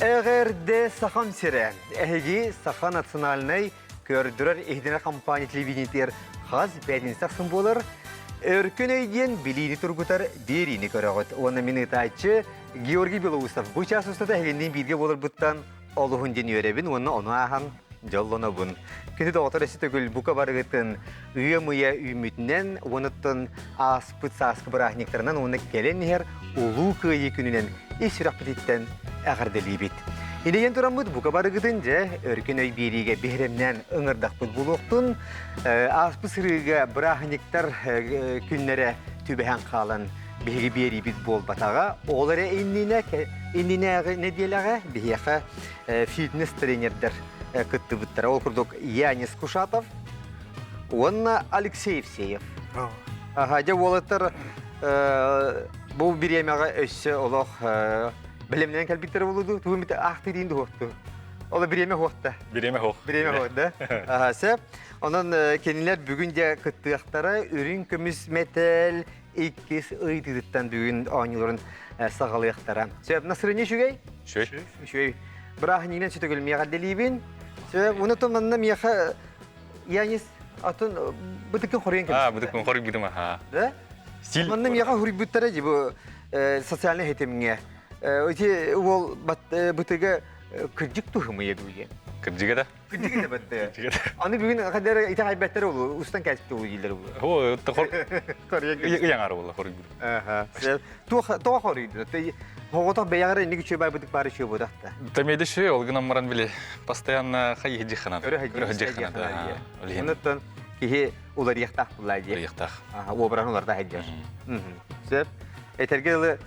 Эҕэрдэ Сахам сирэ! Эһиги Саха национальнай көрдөрөр иһитинэр компания телевидениетигэр хас бээтинсэ ахсын буолар Өркөн өй диэн билиини тургутар биэриини көрөҕүт. Уонна мин ыытааччы Георгий Белоусов бу чаас устата эһигинниин бииргэ буоларбыттан олуһун диэн үөрэбин уонна ону ааһан дьоллонобун. Күнү доҕотор өссө төгүл бука барыгытын ыам ыйа үүммүтүнэн уонуттан ааспыт сааскы бырааһынньыктарынан уонна кэлэн иһэр Улуу Кыайыы күнүнэн ис сүрэхпититтэн эҕэрдэлиибит. Инэйэн тураммыт бука барыгытын дьэ өркөн өй биэриигэ биһирэмнээн ыҥырдахпыт буолуохтун. Ааспыт сырыыга бырааһынньыктар күннэрэ түбэһэн хаалан биһиги биэриибит буолбатаҕа. Ол эрэ иннинэ иннинээҕи нэдиэлэҕэ биһиэхэ фитнес-тренердэр кыттыбыттара. Ол курдук Янис Кушатов уонна Алексей Евсеев. Аха, дьэ уолаттар бу бириэмэҕэ өссө олох бэлэмнэнэн кэлбиттэрэ буолуо тугу эмит аахтыырын дуһуохту. Ол бириэмэ хуохта. Бириэмэ хуох. Бириэмэ хуох да. Аха, сөп. Онон кинилэр бүгүн дьэ кыттыахтара үрүҥ көмүс мэтээл иккис ыйытыытыттан бүгүн оонньууларын саҕалыахтара. Сөп, настроение үчүгэй? Үчүгэй. Үчүгэй. Бырааһынньыгынан сүтүгүл миэхэ дэлиибин. Сөп, уну то манна миэхэ Янис атын бытыкын хоруйан кэбиспитэ. А, бытыкын хоруйбутум аха. Да? Стиль. Манна миэхэ хоруйбуттара дии бу социальный хитимҥэ. Ити уол бытыга кырдьык туһумуйа дуу диэн. Кырдьыга да? Кырдьыга да бытты. Аны бүгүн хадара ити хайбаттар улу устан кэлбит улу дииллэр улу. О, тохор ыяңар буолла хоруйбут. Аха. Туох хоруйду? Хоҕотох бэйэҕэр инник үчүгэй байбытык баар үчүгэй буолуохта. Тамеды ши ол гынан баран били постоянно хайы диханат. Өрө диханат. Онуттан киһи уларыйахтаах буллаа дии. Уларыйахтаах. Уобаран уларда сылдьар. Сөп. Этэргэ дылы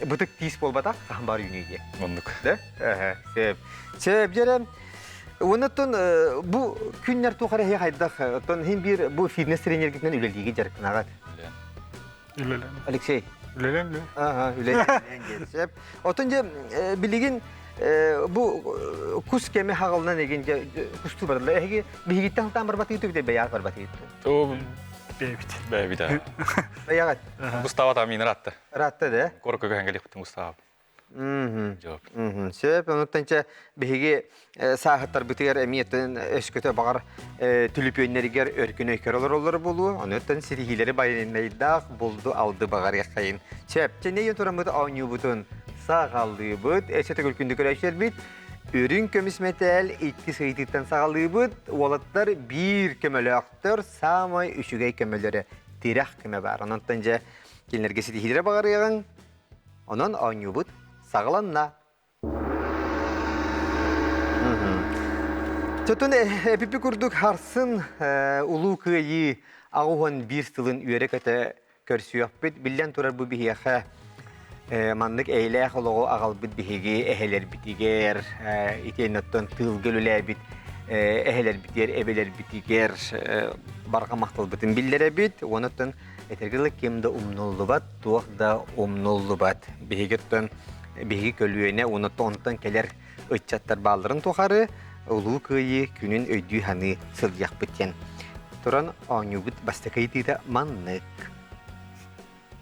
бытык тиис буолбатах, хаһан баар үүнүү диye. Оннук. Да? Сөп. Сөп дьэрэ. Онуттан бу күннэр туох эрэ хайдах, оттон хин биир бу фитнес тренергитинэн үлэлииги дьарыктанаҕыт. Үлэлэн. Алексей. Үлэлэн үлэ. Ага, үлэлэн диэн сөп. Отон дьэ билигин бу кус кэми хаҕылынан эгин дьэ кустуу барылар. Эһиги биһигиттэн халтаан барбатыгыт үбүтэ бэйэҕит барбатыгыт. О, Бэйэбит. Бэйэбит. Бэйэҕит. Густаво там ыратты. Ыратты да? Корка көһөн келиппитин Густаво. Сөп, онуттан чэ биһиги сааһыттарбытыгар эмиэ өскөтө баҕар түлүпүөннэригэр өркүн өйкөр олороллор буолуо. Онуттан ситиһиилэри байанайдаах булду алды баҕарыаххайын. Сөп, чэ нейен тураммыт оонньуубутун саҕалыыбыт. Өссө төгүл күндү көрөөччүлэрбит үрүҥ көмүс мэтээл иккис ыйытыыттан саҕалыыбыт. Уолаттар биир көмөлөөхтөр, саамай үчүгэй көмөлөрө тирэх көмө баар. Ононтон дьэ кинилэргэ ситиһиилэри баҕарыаҕыҥ. Онон оонньуубут саҕаланна. Чотун эпипи курдук харсын улуу кыайыы 81 сылын үөрэ-көтө көрсүөхпүт. Биллэн турар бу биһиэхэ маннык эйэлээх олоҕу аҕалбыт биһиги эһэлэрбитигэр, итиэннэ оттон тыылга үлэлээбит эһэлэрбитигэр, эбэлэрбитигэр барҕа махталбытын биллэрэбит. Уонна оттон Этэргэ дылы ким да умнуллубат, туох да умнуллубат. Биһиги оттон биһиги көлүөнэ уонна онтон кэлэр ыччаттар баалларын тухары Улуу Кыайыы күнүн өйдүү-саныы сылдьыахпыт диэн туран оонньуубут бастакы ыйытыыта маннык.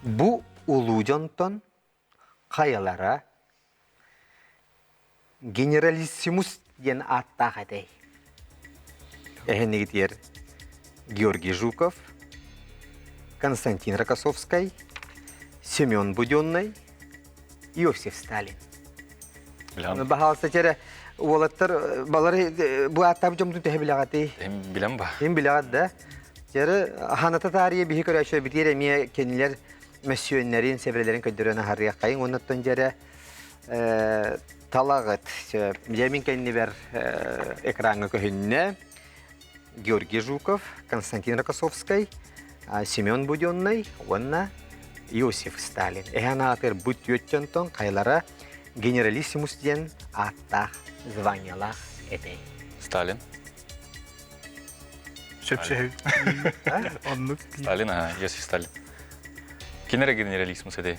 Бу улуу дьонтон хайалара Генералиссимус диэн ааттаах этэй. Эһэнигитигэр Георгий Жуков, Константин Рокоссовскай, Семен Буденный, Иосиф Сталин. Баһаалыста чэрэ уолаттар балары бу ааттаабыт дьоммутун төһө билэҕитий? Билем ба. Ким билэҕит да? Чэрэ ханата таарыйа биһи көрөөччү битиэр эмиэ кинилэр мөссүөннэрин, сэбэрэлэрин көрдөрөн аһарыаххайыҥ. Оннуттан дьэрэ талаҕыт. Дьэ мин кэннибэр экраҥҥа көһүннэ. Георгий Жуков, Константин Рокоссовскай, Семен Буденный уонна Иосиф Сталин. Эһэн аатыр бу түөрт дьонтон хайлара генералиссимус диэн ааттаах, званиялаах этэй. Сталин. Сөпсөһү. Оннук. Сталин, а, Иосиф Сталин. Кинere генералиссимус этэй.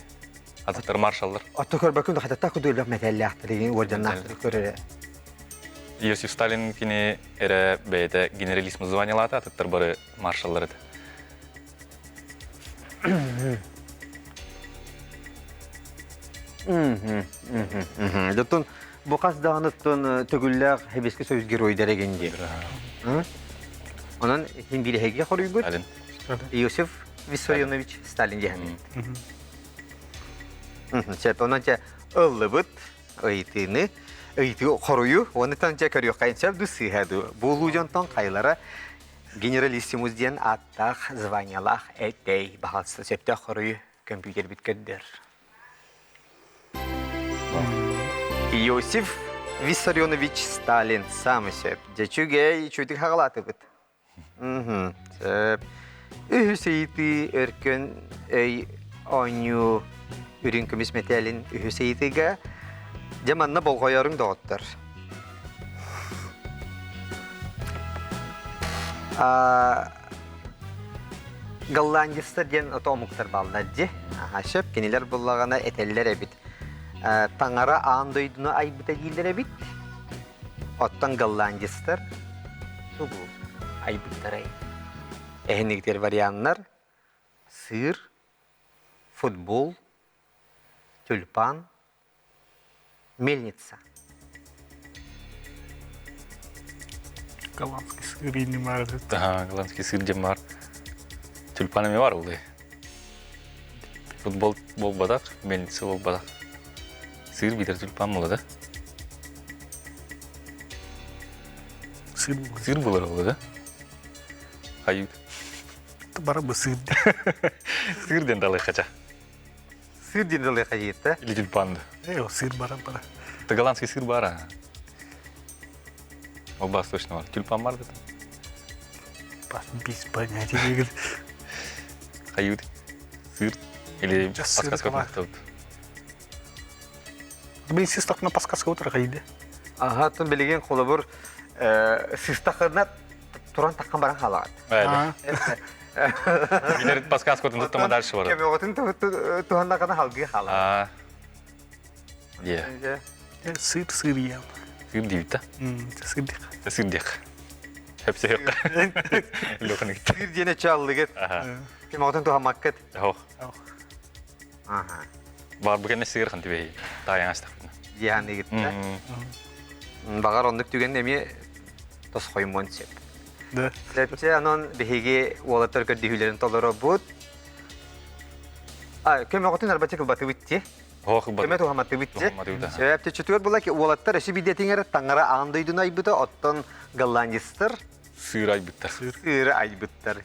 Атыттар маршаллар. Отто көрбөккүн хатата кудуйлах метеллээхтэригин уордьаннаахтары көрөрө. Иосиф Сталин кини эрэ бэйэтэ генералиссимус званиялаата, атыттар бары маршаллар этэ. Оттон бу хас даҕаныттан төгүллээх Сэбиэскэй Союз геройдара эгин дии. Онон иһин бириһэгэ хоруйбут Иосиф Виссарионович Сталин диэхэммит. Сөп, онон чэ ыллыбыт ыйытыыны, ыйытыы хоруйу, онтон чэ көрүөххэйин сөп дуу сыыһа дуу. Бу улуу дьонтон хайлара генералиссимус диэн ааттаах, званиялаах этэй баһалса сөптөөх хоруйу көмпүүтэрбит көрдөр. Иосиф Виссарионович Сталин самый сөп. Дьэ үчүгэй, үчүгэй хаҕалаатыбыт. Сөп. Үһүс ыйытыы өркөн өй оонньуу үрүҥ көмүс мэтээлин үһүс ыйытыыга дьэ манна болҕойоруҥ доҕоттор. Голландецтар диэн ото омуктар бааллар дии. Аха сөп. Кинилэр буллаҕына этэллэр эбит. Таҥара аан дойдуну айбыта дииллэр эбит. Оттон голландецтар тугу айбыттарай? Эһинигитер варианнар сыр, футбол, тюльпан, Мельница. Голландский сыр не бар. Ага, голландский сыр диэн бар. Тюльпан эмиэ бар ол Футбол буолбатах, мельница буолбатах. Сыр биитэр тюльпан буолла да? Сыр буолар. Сыр буолар ол да? Хайыт. Бара бы сыр. Сыр диэн далыхача. Сыр диэн далыха диэтэ. Или тюльпан. Сыр бара бара. Это голландский сыр бара. Оба точно бар. Тюльпан бар да Без понятия деген. Хайыт. Сыр. Или Сыр подсказка тут. Блин, сыстахна подсказка утра хайды. Ага, тун билигин холобур сыстахына туран таххан баран хаалаҕат. Билер подсказкатын туттама дальше барар. Көмөҕөтүн туһаннахына халгыы хаалаҕат. Е. Сыр сыр ем. Сыр диибит да? Сыр диэх. Сыр диэх. Хөпсөйөк. Лөкөн Сыр диэне чаллыгыт. Көмөҕөтүн туһаммаккыт. Ох. Бар бу кэннэ сыр хантибей. Тайан астахпына. Дианыгыт да. Баҕар оннук түгэн эмиэ тосхоймуон сөп. Да. Сөпче онон биһиги уолаттар көрдүһүүлэрин толоробут. А, көмөҕүтүн арбачы кылбатыбыт ти. Көмө туһаматыбыт ти. Сөп чөтүгөр була ки уолаттар өсү бидетиңер таңара аан дойдуну айбыта, оттон голландецтар Сыр айбыттар. Сыыры айбыттар.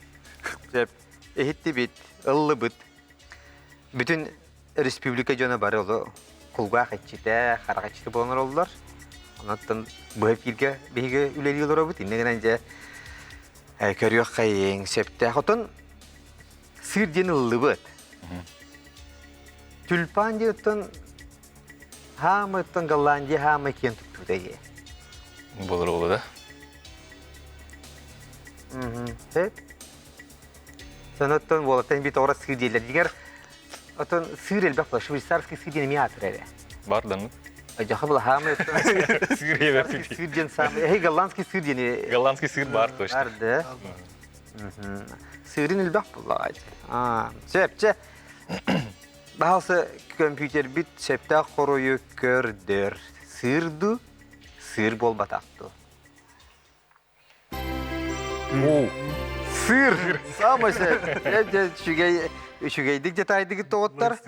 Сөп. Иһиттибит, ыллыбыт. Бүтүн республика дьоно бары олу кулгаах иччитэ, харах иччитэ буолан олороллор. Онон быһа эфиргэ биһиги үлэлии олоробут. Иннэ гынан дьэ көрүөх хайыҥ сөптөөх. Отон сыр диэн ыллыбыт. Тюльпан диэн оттон хаамы оттон Голландия хаамы киэн туттубута дии. Болор олу да. Сөп. Соноттон уолаттан бит оҕура сыр дииллэр. Дигэр отон сыр элбэх була. Швейцарский сыр диэн эмиэ аатыр эрэ. Бар данны. Дьаха була хаамы Сыр ебе. Сыр диэн саамы. Эй, голландский сыр диэн. Голландский сыр бар точно. Бар да. Сырын элбэх буоллаҕа. Аа, сөп, чэ. Баһалса компьютербит сөптөөх хоруйу көрдөр. Сыр ду, сыр буолбатах ду. Сыр! Самый үчүгэй үчүгэйдик детайдыгыт тоҕуттар.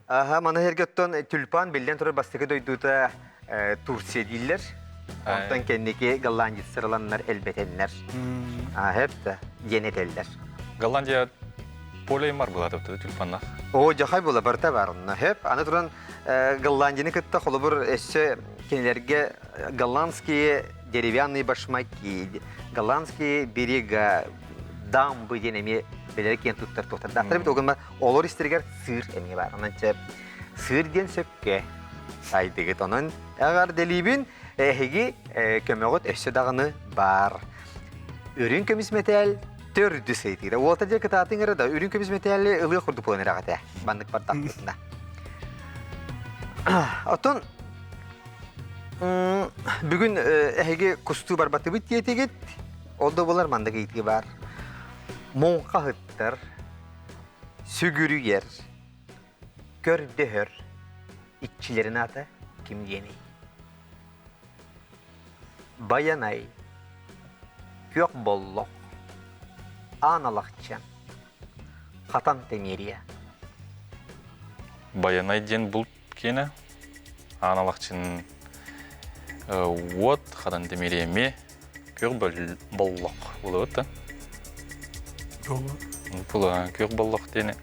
Аха, маны эргеттон тюльпан биллэн турар бастакы дойдута Турция дииллэр. Онтон кэнники голландецтар ыланнар элбэтэннэр. Аха, диэн этэллэр. Голландия поле мар была тюльпаннах. О, жахай була барыта бар онно. Хеп, аны туран Голландияны кытта холобур өссө кинилэргэ голландские деревянные башмаки, голландские берега, дамбы диэн эмиэ билэр киэн туттар туохтардаахтар эбит. Ол олор истэригэр сыр эмиэ баар. Онон сыр диэн сөпкө сайдыгыт. Онон эҕэрдэлиибин эһиги көмөҕүт өссө даҕаны баар. Үрүҥ көмүс мэтээл төрдүс ыйытыыта. Уолта дьэ кытаатыҥ эрэ да үрүҥ көмүс мэтээли ылыах курдук буолан эрэҕитэ. Маннык бардахпытына. Оттон Бүгүн эһиги кустуу барбатыбыт диэтигит. Ол да буолар маннык ыйытыы баар. Муҥхаһыттар, сүгүрүйэр, көрдөһөр иччилэрин аата. ким диэний? Байанай, Күөх Боллох, Аан Алахчын, Хатан Тэмиэрийэ. Байанай диэн булт киэнэ. Аан Алахчын уот, Хатан Тэмиэрийэ эмиэ Күөх Боллох буолабыт да? Була, Күөх Боллох диэни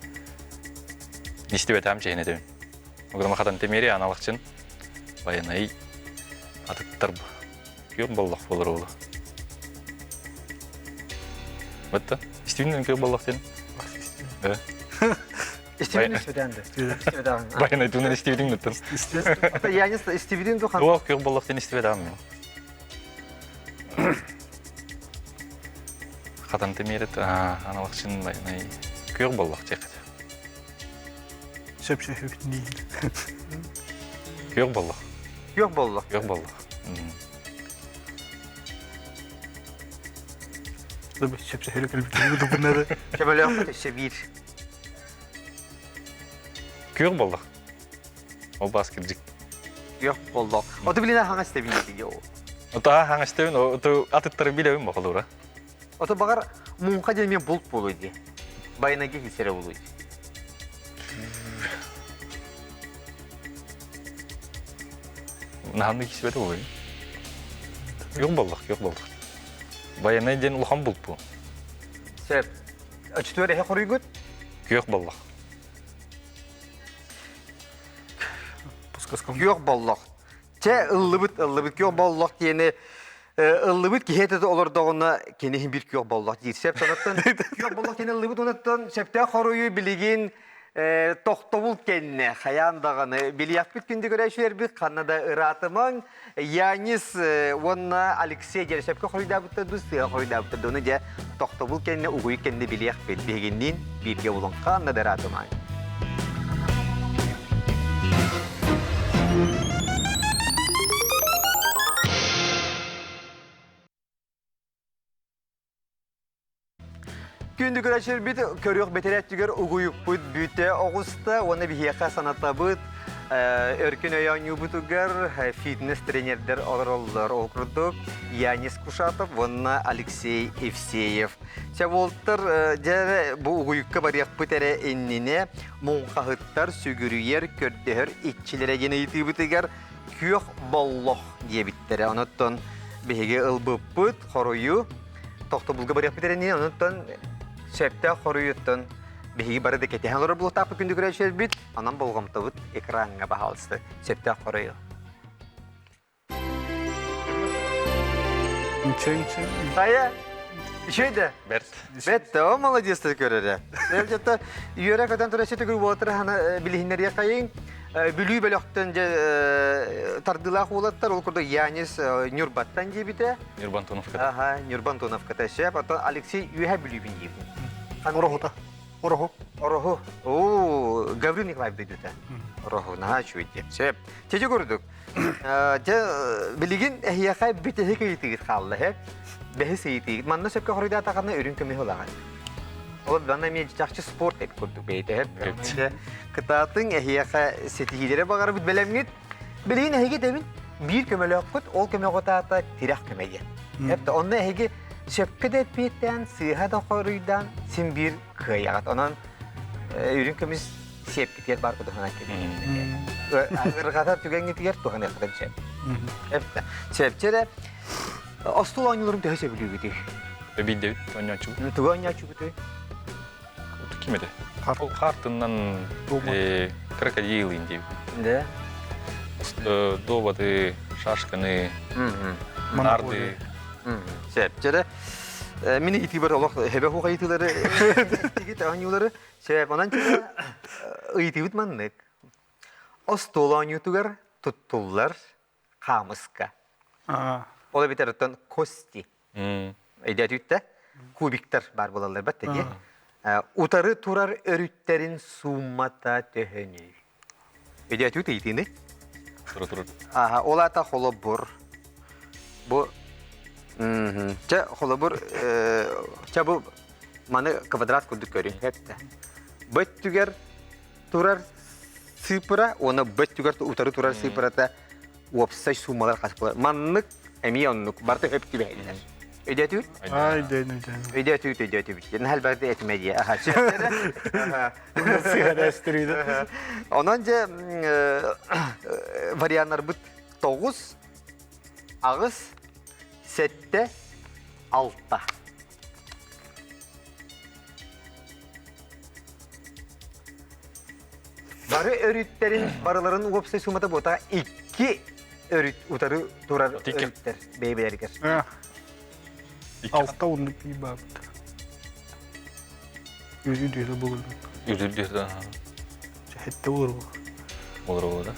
истибэтээм чиһин этэбин. Огдома Хатан Тэмиэрийэ Аан Алахчын Байанай атыттар күөх боллох буолар уолу. Бытта. Истибин күөх боллох диэн. Да. Истибин истибитэн да. Истибитэн. Байанай туунан истибитиң дуттан. Я не истибитин ду Туох күөх боллох диэн истибетаам мен. Хатан темирет аналакчын байанай күөх боллох диэхет. Сөп сөп диин. Күөх боллох. Күөх боллох. Күөх боллох. Сөп сөп кэлбит bunları. Көмөлөөхпүт өссө биир. Күөх боллох. Ол бас кирдик. Күөх боллох. Оту билина хаҥас тэбин диги ол. Ота хаҥас тэбин, оту атыттары билебин бохолура. Ото баҕар муҥха диэн эмиэ булт буолуо дии. Байанайга киирсэрэ буолуо дии. Наһанны киирсибэтэ буолуо. Yok боллах, yok боллах. Байанай диэн улахан булт бу. Сөп. Очтуор эһэ хоруйгут? Күөх боллах. Күөх боллох. Чэ, ыллыбыт, ыллыбыт күөх боллох диэни ыллыбыт киһи этэ олордоҕуна кини иһин биир күөх боллох диир. Сөп санаттан күөх боллох диэни ыллыбыт онуттан сөптөөх хоруйу билигин тохтобул кэннэ хайаан даҕаны билиэхпит күндү көрөөччүлэрбит ханна да ыраатымаҥ Янис уонна Алексей диэн сөпкө хоруйдаабыттар дуу сыыһа хоруйдаабыттар дуу дьэ тохтобул кэннэ угуйук кэннэ билиэхпит биһигинниин бииргэ булун ханна да ыраатымаҥ. Күндү көрөөччүлэрбит көрүөх бэтэрээттигэр угуйукпут бүтэ оҕуста уонна биһиэхэ санатабыт өркүн өй оонньуубутугар фитнес-тренердэр олороллор. Ол курдук Янис Кушатов уонна Алексей Евсеев. Чэ буолтар дьэ бу угуйукка барыахпыт эрэ иннинэ муҥхаһыттар сүгүрүйэр, көрдөһөр иччилэрэ диэн ыйытыыбытыгар күөх боллох диэбиттэрэ. Онуттан биһиги ылбыппыт хоруйу тохтобулга барыахпыт эрэ онуттан сөптөөх хоруйуттан биһиги бары да кэтэһэн олорор буолуохтаахпыт күндү көрөөччүлэрбит онон болҕомтобут экраҥҥа баһаалыста сөптөөх хоруйу Хайа, үчүгэй да? Бэрт. Бэрт, о, молодец көрөрө. Дьэ, үөрэ көтөн турар сөтүгүр буолтар хана билиһиннэриэ хайыҥ. Бүлүү бөлөхтөн дьэ тардыылаах уолаттар, ол курдук Янис Нюрбаттан диэбитэ. Нюрба Антоновката. Аха, Нюрба Антоновката сөп. Оттон Алексей Үөһэ Бүлүүбүн диэбитин. Ороһута. Ороһу. Ороһу. Оо, Гаврил Николаев дойдута. Ороһу, наһаа үчүгэй диэн. Сөп. Чэчи курдук. Дьэ, билигин эһиэхэ бүтэһик ыйытыгыт хаалла, һэ? Бэһис ыйытыгыт. Манна сөпкө хоруйдаатаххына үрүҥ көмүс ылаҕын. Ол манна эмиэ чахчы спорт эбит курдук бэйэтэ, һэ? Кытаатыҥ, эһиэхэ ситиһиилэри баҕарабыт бэлэмҥит. Билигин эһиги этэбин, биир көмөлөөххүт, ол көмөҕүт аата тирэх көмө диэн. Эптэ, онно эһиги сөпкө да эппиэттээн, сыыһа да хоруйдаан, син биир кыайаҕыт. Онон үрүҥ көмүс сиэпкитигэр баар туһанан кэбиһиҥ. Ырҕатар түгэҥҥитигэр туһаныаххытын сөп. Эптэ. Сөпчө эрэ остуол оонньууларын төһө сөбүлүүгүтүй? Эбийдэбит оонньооччубут. Тугу оонньооччугутуй? Ким этэ? Ол хаартыннан крокодил диэбит. Да. Доводы, шашканы, нарды. Сөп. Дьэ мин итибэр олох хэбэ хуҕайытылары тигит оонньуулары Сөп, онон ыйытыыбыт маннык. Остуол оонньуутугар туттуллар хаамыска. Ол эбэтэр оттон кости. Өйдөөтүттэ? Кубиктар баар буолаллар бат дии. Утары турар өрүттэрин сууммата төһөнүй? Өйдөөтүгүт ыйытыыны? Туру туру. Аха, ол аата холобур. Бу Чэ, холобур, чэ бу маны квадрат курдук көрүн эттэ. Бу өттүгэр турар сыыпыра уонна бу өттүгэр утары турар сыыпырата. уопсай суумалар хас буолар. Маннык эмиэ оннук барыта өп түбэһэллэр. Өйдөөтүгүт? Өйдөөн, өйдөөн. Өйдөөтүгүт, өйдөөтүбүт. Наһаа элбэхти этимэ дии. Аха, Онон дьэ варианнарбыт 9, 8, 7, 6. Бары өрүттэрин барыларын уопсай сумата буота икки өрүт утары турар өрүттэр бэйбэлэригэр. Алта оннук бии баабыт. Үрү дүһэ болор. Үрү дүһэ. Хэтте болор. Болор болор да.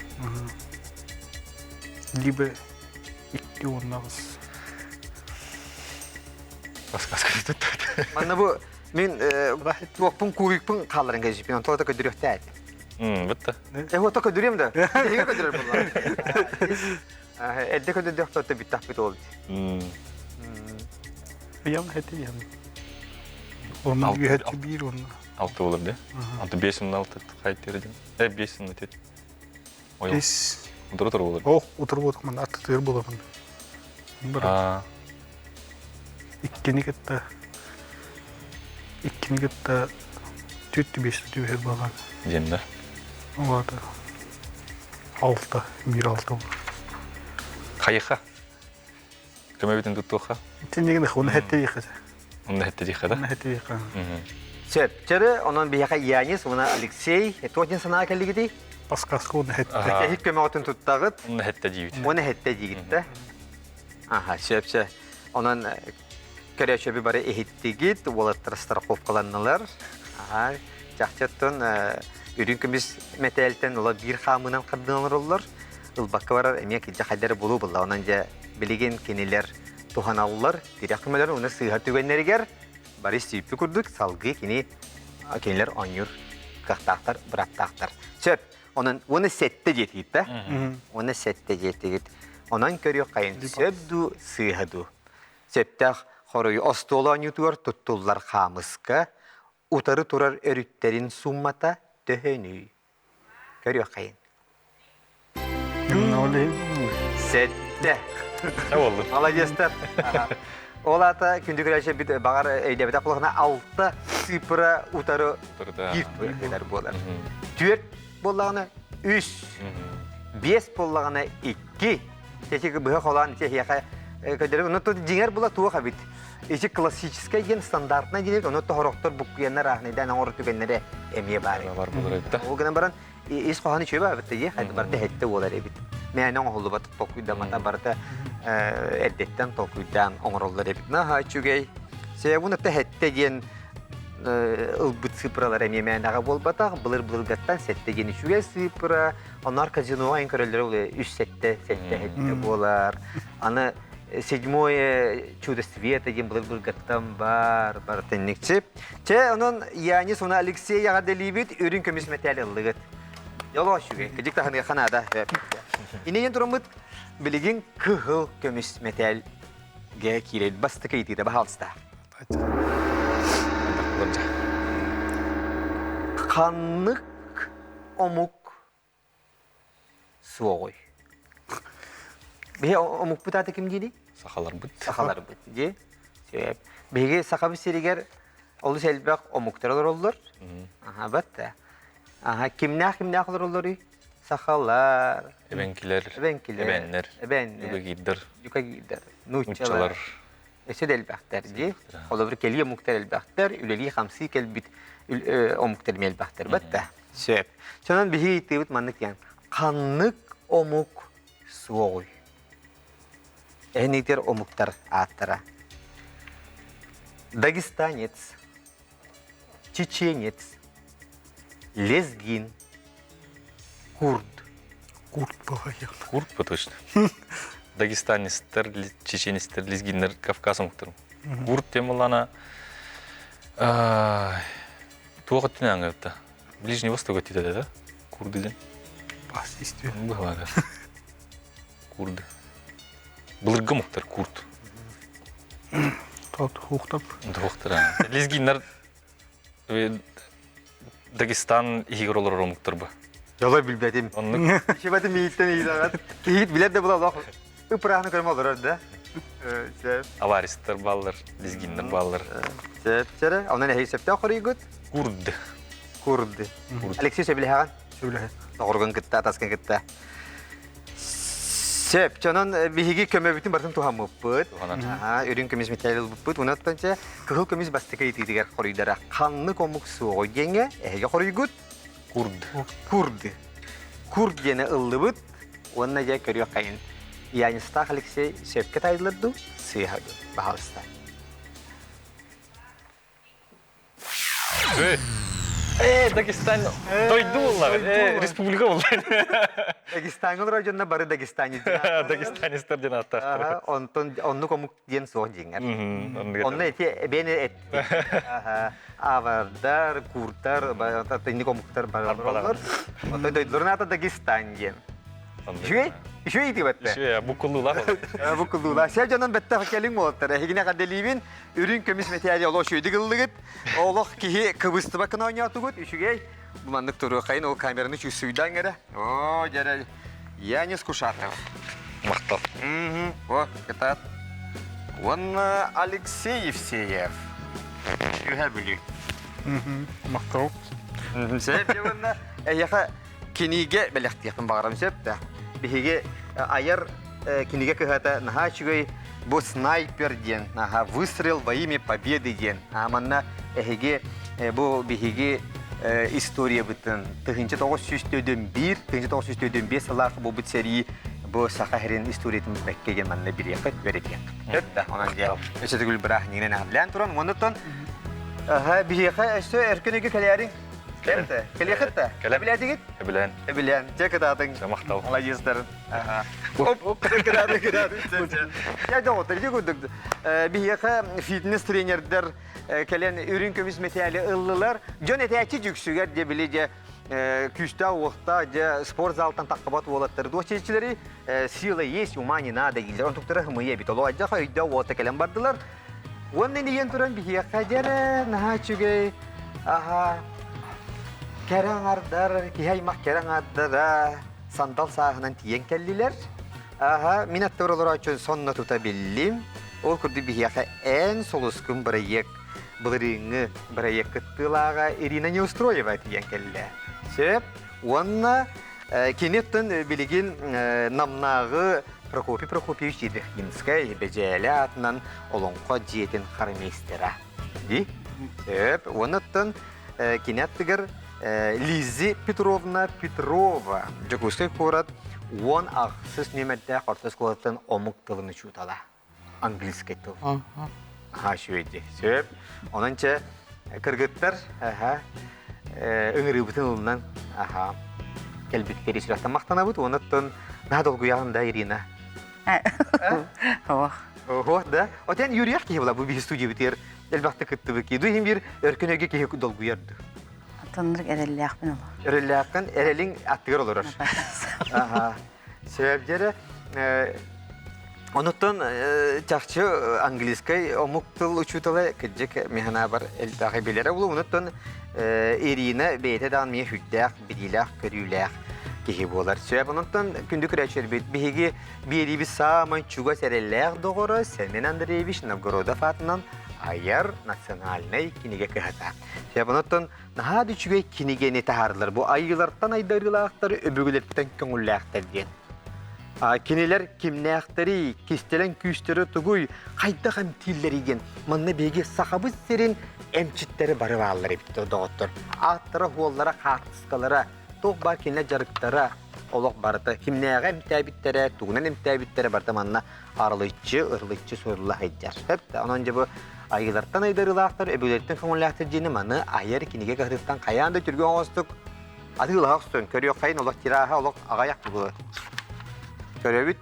Либо икки уоннаҕыс. Манна бу мин туохпун кубикпын хаалларан кэжиппин онтон да көдүрүөхтээ этим. Бытта. Э вот көдүрүөм да. Эһиги көдүрөр буолла. Эрдэ көдүрдөхтө бүттахпыт ол. Ыйам хэти ыйам. Онна үһәтчи биир онна. Алты болар да? Алты бес он алты хайтердин. Э бес он өтет. Бес. Утур утур болар. Ох, утур болар мын аттытыр болар мын. Бір. Иккини кытта иккини кытта түт бес түбэр балан. Диэн да? Олата. Алта, бир алта. Хайыха. Көмөбүтүн туттуохха. Тиннигин оны хэтте диэхэ. Онно хэтте диэхэ да? Онно хэтте диэхэ. Сөп. Чөрө, онон биһиэхэ Янис уонна Алексей туох диэн санаа кэллигитий? Подсказка онно хэтте. Эһик көмөҕүтүн туттаҕыт. Онно хэтте диибит. Уонна хэтте диигит да? Аха, сөп, сөп. Онон көрөөччү бары иһиттигит, уолаттар страховкаланнылар. Аха, чахчыттан үрүҥ көмүс мэтээлтэн ыла биир хаамыынан хардыналар оллор. Ылбакка барар эмиэ килдьэ хайдары булуу булла. Онон дьэ билигин кинилэр туһаналлар, тирэх көмөлөр уна сыыһа түгэннэригэр бары сүүппү курдук салгыы кини кинилэр оонньуур кыахтаахтар, бырааптаахтар. Сөп. Онон уона сэттэ диэтигит да? Уона сэттэ диэтигит. Онон көрүөх хайын сөп дуу, сыыһа дуу. Сөптөөх хоруйу остуол оонньуутугар туттуллар хаамыска утары турар өрүттэрин сууммата төһөнүй? Көрүөх хайын. Сэттэ. Болду. Молодецтар. Ол аата күндү көрөөччү бит баҕар өйдөбөтөх буоллаҕына алта цифра утары биир буолар. Түөрт буоллаҕына үс, биэс буоллаҕына икки. Ити быһа холоон ити эһиэхэ көрдөрөр. Ону дьиҥэр була туох эбит. Ити классическай диэн стандартнай диэн ону тоһорохтор буккуйаннар ааһынайдаан оҥорор түгэннэрэ эмиэ баар. Бар буолар эбит. Ол гынан баран ис хоһоону үчүгэй баабыт дии хайда барыта эһэтте буолар эбит. Мээнэ оҥоһуллубат толкуйдаммата барыта эрдэттэн толкуйдаан оҥороллор эбит. Наһаа үчүгэй. Себун это хэтте диэн ылбыт сыыпыралар эмиэ мээнэҕэ буолбатах. Былыр-былыргаттан сэттэ диэн үчүгэй сыыпыра. Онноор казиноҕа эн көрөллөрө үс сэттэ, сэттэ сэттэ буолар. Аны седьмое чудо света диэн былыр-былыргаттан бар, бар тэнникчи. Чэ, онон Янис уна Алексей эҕэрдэлиибит, үрүҥ көмүс мэтээл ыллыгыт. Дьоло үчүгэй, кыдьык таһыныахха наада. Иннинэн тураммыт билигин кыһыл көмүс мэтээлгэ киирэр бастакы ыйытыыта баһаалыста. Ханнык омук суоҕуй? Биһи омукпут аата ким диирий? Сахаларбыт. Сахаларбыт дии. Сөп. Биһиги Сахабыт сиригэр олус элбэх омуктар олороллор. Аха, бат. Аха, кимнээх кимнээх олороллоруй? Сахалар, Эбэҥкилэр, эбэҥкилэр, эбээннэр, эбээннэр, югагирдар, юкагирдар, нууччалар. нууччалар. Өссө да элбэхтэр дии. Холобур, кэлии омуктар элбэхтэр, үлэлии-хамсыы кэлбит омуктар эмиэ элбэхтэр. Бат да. Сөп. Сонон биһиги ыйытыыбыт маннык диэн. Ханнык омук суоҕуй? Эһин омуктар ааттара. Дагестанец, чеченец, лезгин, курд. Курд баҕайы. Курд по точно. Дагестанецтер, чеченецтер, лезгиннер, Кавказ омуктар. Курд тем буллана туох өттүнэн аңырытта. Ближний Восток өттүтэ да? Курды диэн. Бас истиэ. Быһалаата. Курды. Былыргы омуктар курд. Тот хуухтап. Туохтара. Лезгиннар Дагестан иһигэр олорор омуктар бу. Дьолой билбэтим. Оннук. Ишибэтим мииттен иилэҕэт. Киһит билэр да була олох ыпырааны көрөм олорор да. Сөп. Аваристар баллар, лезгиннер баллар. Сөп, сэрэ. Онон эһиги сөптөөх хоруйгут? Курд. Курд. Алексей сөбүлэһэҕин? Сөбүлэһэ. Доҕоргун кытта, атаскын кытта. Сөп, чонон биһиги көмөбүтүн барытын туһаммыппыт. Үрүҥ көмүс мэтээл ылбыппыт. Унаттан чэ кыһыл көмүс бастакы ыйытыытыгар хоруйдара ханнык омук суоҕуй диэҥҥэ эһиги хоруйгут? Курд. Курд. Курд диэни ыллыбыт уонна дьэ көрүөххэйин. Янистаах Алексей сөпкө таайдылар дуу, сыыһа дуу? Баһаалыста. Э, Дагестан дойду булла, э, республика булла. Дагестаҥҥа олорор дьонно бары дагестанец. Дагестанецтар диэн ааттаахтар. Онтон оннук омук диэн суох диэҥэр. Онно эти бэни эт. Авардар, куртар, инник омуктар бар олороллор. Отой дойдуларын аата Дагестан диэн. Үчүгэй? Үчүгэй итибэтте. Үчүгэй, буккуллуулаах. Буккуллуулаах. Сэр дьонун бэттэх кэлиҥ буолаттар. Эһигини эҕэрдэлиибин. Үрүҥ көмүс мэтээли олох үчүгэйдик ыллыгыт. Олох киһи кыбыстыбакка оонньоотугут. Үчүгэй. Бу маннык туруохайын ол камераны чувствуйдаан эрэ. О, дьэрэ. Я не скушатов. Махтал. О, кытаат. Уонна Алексей Евсеев. Үһэ Бүлүү. Махтал. Сөп уонна эйиэхэ кинигэ бэлэхтиэхпин баҕарам сөп да. Биһиги айар кинигэ кыһата наһаа үчүгэй бу снайпер диэн, аха, выстрел во имя победы диэн. Манна эһиги бу биһиги историябытын 1991 1995 сыллаах буолбут сэрии бу Саха сирин историятын бэккэ диэн манна билиэххит, үөрэтиэххит. Сөп да, онон дьэ өссө төгүл бырааһынньыгынан эҕэрдэлээн туран, уонна биһиэхэ өссө өркөн өйгө кэлээриҥ. Кэлте. Кэлиэхит да? Кэлэбилээтигит? Эбилээн. Эбилээн. Дьэ кытаатыҥ. Махтал. Маладьыастар. Оп, оп, кытаатыҥ, кытаатыҥ. Дьэ, доҕоттор, ити курдук биһиэхэ фитнес-тренердэр кэлэн үрүҥ көмүс мэтээли ыллылар. Дьон этээччи дьүксүгэр дьэ били дьэ күүстээх уохтаах дьэ спорт залтан таххабат уолаттары дуоччилэри сила есть, ума не надо дииллэр. Онтуктара хымыйа эбит. Олоо дьэ өйдөөх уолта кэлэн бардылар. Уонна инийэн туран биһиэхэ дьэрэ наһаа үчүгэй аһа кэрэ аҥардар, киһи аймах кэрэ аҥардара сандал сааһынан тиийэн кэллилэр. Аһа, мин аттыбар олорооччу сонно тута биллим. Ол курдук биһиэхэ эн сулускун бырайыак былырыыҥҥы бырайыак кыттыылааҕа Ирина Неустроева тиийэн кэллэ. Сөп. Уонна кини оттон билигин Намнааҕы Прокопий Прокопьевич Едрихинскай Бэдьээлэ аатынан Олоҥхо дьиэтин хормейстера. Ди? Сөп. Уонна оттон кини аттыгар Лиззи Петровна Петрова Дьокуускай куорат 18 нүөмэрдээх орто оскуолаттан омук тылын учуутала. Английский тыл. Аха, үчүгэй Сөп. Онон чэ, кыргыттар, аха, ыҥырыыбытын ылынан, аха, кэлбиттери сүрэхтэн махтанабыт. Онон наһаа долгуйаҕын да, Ирина? Ох. Ох, да. Отен Юрий киһи була бу биһи студиябытыгар элбэхтик кыттыбыт. Ду иһин биир өркөн өйгө киһи долгуйар ду. Отоннук эрэллээхпин олор. Эрэллээххин, эрэлиҥ аттыгар олорор. Аха. Сөп Онуттан чахчы английскай омук тыл учуутала кырдьык механабар элбэҕи билэрэ буолуо. Онуттан Ирина бэйэтэ даҕаны эмиэ сүрдээх билиилээх-көрүүлээх киһи буолар. Сөп онуттан күндү көрөөччүлэрбит биһиги биэриибит саамай чугас эрэллээх доҕоро Сэмэн Андреевич Новгородов аатынан айар национальнай кинигэ кыһата. Сөп онуттан наһаа да үчүгэй кинигэни таһаардылар. Бу айыылартан айдарыылаахтар, өбүгэлэртэн көҥүллээхтэр диэн. Кинилэр кимнээхтэрий, кистэлэҥ күүстэрэ тугуй, хайдах эмтииллэрий диэн манна биһиги Сахабыт сирин эмчиттэрэ бары бааллар эбит доҕоттор. Ааттара-хуоллара, хаартыскалара, туох баар кинилэр дьарыктара, олох барыта кимнээҕи эмтээбиттэрэ, тугунан эмтээбиттэрэ барыта манна арылыччы, ырылыччы сурулла сылдьар. Сөп да, онон дьэ бу айыылартан айдарыылаахтар, өбүгэлэртэн көҥүллээхтэр диэни маны айар кинигэ кыһатыттан хайаан да түргэн оҥостук атыылаһа охсун, көрүөххэйин олох тираһа олох аҕайах буолар. Көрөбүт.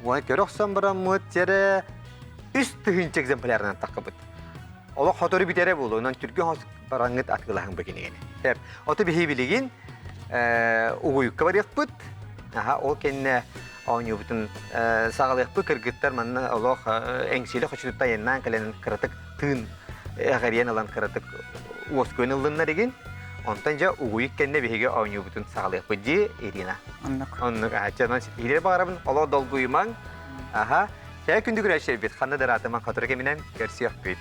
Уонна көрө охсон бараммыт сэрэ 3000 экземплярынан таххыбыт. Олох хотору бүтэрэ буолуо, онон түргэн оҥостук бараҥҥыт атыылаһыҥ бу кинигэни. Сөп. Ото биһи билигин угуйукка барыахпыт. Аха, ол кэннэ оонньуубутун саҕалыахпыт. Кыргыттар манна олох эҥсиэлэ хочутуттан айаннаан кэлэн кыратык тыын эҕэрийэн ылан кыратык уоскуйан ыллыннар игин. Онтон дьэ угуйук кэннэ биһиги оонньуубутун саҕалыахпыт дии, Ирина. Оннук. Оннук. Аха, онон ситиһиилэри баҕарабын. Олох долгуйумаҥ. Аха. Чэ, күндү көрөөччүлэрбит, ханна да ыраатымаҥ, сотору кэминэн көрсүөхпүт.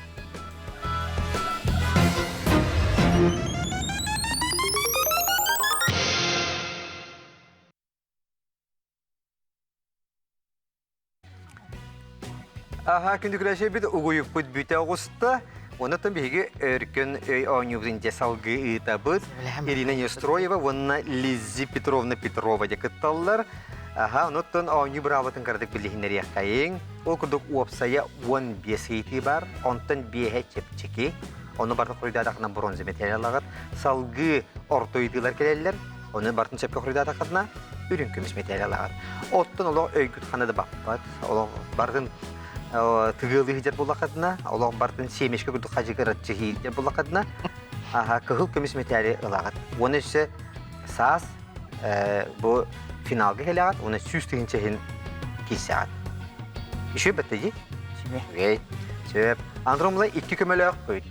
Аха, күндү көрөөччүлэрбит, угуйукпут бүтэ оҕуста. Онон биһиги өркөн өй оонньуубутун дьэ салгыы ыытабыт. Ирина Нестроева уонна Лиззи Петровна Петрова дьэ кытталлар. Аха, онуттан оонньуу быраабатын кыратык билиһиннэриэххэйиҥ. Ол курдук уопсайа 15 ыйытыы баар, онтон биэһэ чэпчэки. Ону барытын хоруйдаатаххына бронза мэтээл ылаҕыт. Салгыы орто ыйытыылар кэлэллэр. Ону барытын сөпкө хоруйдаатаххытына үрүҥ көмүс мэтээл ылаҕыт. Оттон олох өйгүт хана да баппат. Олох барытын тыгыалыы сылдьар буоллаххытына, олох барытын семечка курдук хадьыгыраччы сылдьар буоллаххытына, аха, кыһыл көмүс мэтээли ылаҕыт. Уонна өссө саас бу финалга кэлэҕит уонна 100 000 иһин киирсэҕит. Үчүгэй бэтте дии? Үчүгэй. Сөп. Андромла икки көмөлөөх көйт.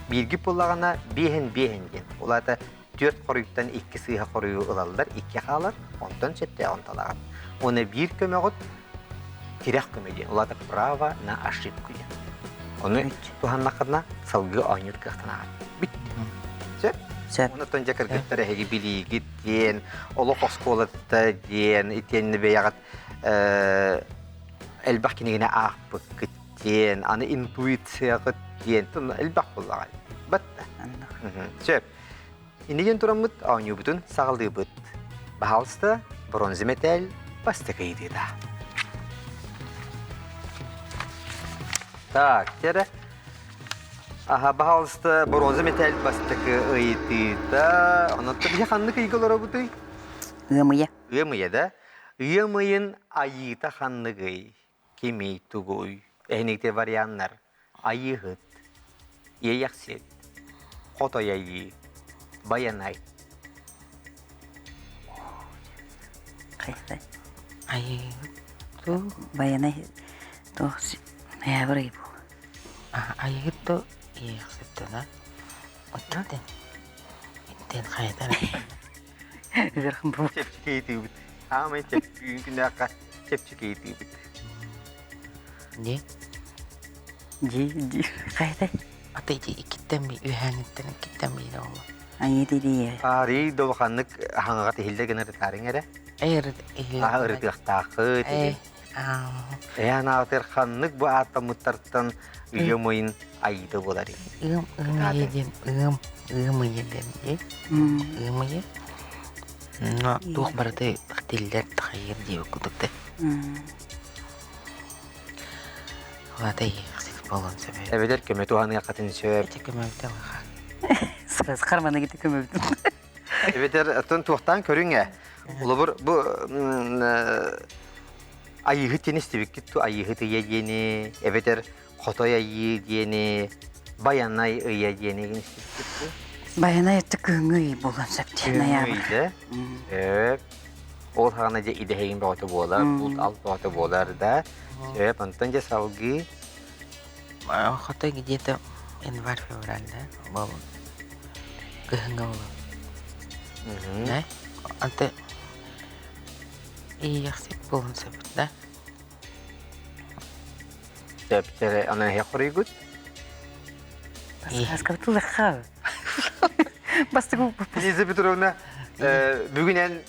Биирги буоллаҕына биэһин биэһин диэн. Ол аата түөрт хоруйуттан икки сыыһа хоруйу ылаллар, икки хаалар, онтон сөптөөҕүн талаҕыт. Уонна биир көмөҕүт тирэх көмө диэн, ол аата право на ошибку диэн. Ону туһаннаххытына салгыы оонньуур кыахтанаҕыт. Бүттэ. Сөп? Сөп. Онтон дьэ кыргыттар эһиги билиигит диэн, олох оскуолата диэн, итиэннэ бэйэҕит элбэх кинигини аахпыккыт диэн, аны интуицияҕыт диэн, элбэх буоллаҕа. Батта. Сөп. Иннигин тураммыт оонньуубутун саҕалыыбыт. Баһаалыста, бронза мэтээл бастакы ыйытыыта. Так, тере. Аха, баһаалыста, бронза мэтээл бастакы ыйытыыта. Онон биһи ханнык ыйга олоробутуй? Ыам ыйа. Ыам ыйа да. Ыам ыйын айыыта ханныгый? Кимий, тугуй? Эһиникте варианнар. Айыыһыт, Иэйэхсит, Хотой Айыы, Байанай. Хайсай. Айыыһыт Байанай туох ноябрь ый буол. Айыыһыт ту иэйэхсит да Оттон интен хайатар. Ыархан буол. Чэпчэки ыйытыыбыт. Аамай чэпчэки күннээххэ чэпчэки ыйытыыбыт. Дии. Дии, дии. Хайатай? Ата ити иккиттэн би үһээҥиттэн иккиттэн биирэ ол. Айыы дии. Аарый долханнык хаҥаҕа тиһиллэр гына ырытаарыҥ эрэ. Эй Аха ырытыахтааххыт. Эй. Эйээн аатыр ханнык бу ааттаммыттартан ыам ыйын айыыта буоларый? Ыам ыам ыйа диэн ыам ыам ыйа диэн дии. Ыам ыйа. Но туох барыта тиллэр тахайыр диэбит курдук да. Улаата иэхсит буолуон сөп. Эбэтэр көмө туһаныаххытын сөп. Эти көмөбүтэ улахан. Сразу кармана кити көмөбүтүн. Эбэтэр оттон туохтаан көрүҥ ээ. Холобур, бу айыыһыт диэни истибиккит ту айыыһыт ыйа диэни, эбэтэр хотой айыы диэни, байанай ыйа диэни истибиккит ту? Байанай өттө күһүҥҥү ый буолуон сөп диэн ноябрь. Күһүҥҥү Сөп. Ол саҕана дьэ идэһигин бөҕөтө буолар, булт алт бөҕөтө буолар да. Сөп, онтон дьэ салгыы Хотой где-то январь-февраль, да? Был кыһыҥҥа буолуо. Да? Анты иэйэхсит буолуон сөп, да? Сөп, аны эһэ хоруйгут? Баскабыт тулахха. Бастыгы Лиза Петровна, бүгүн эн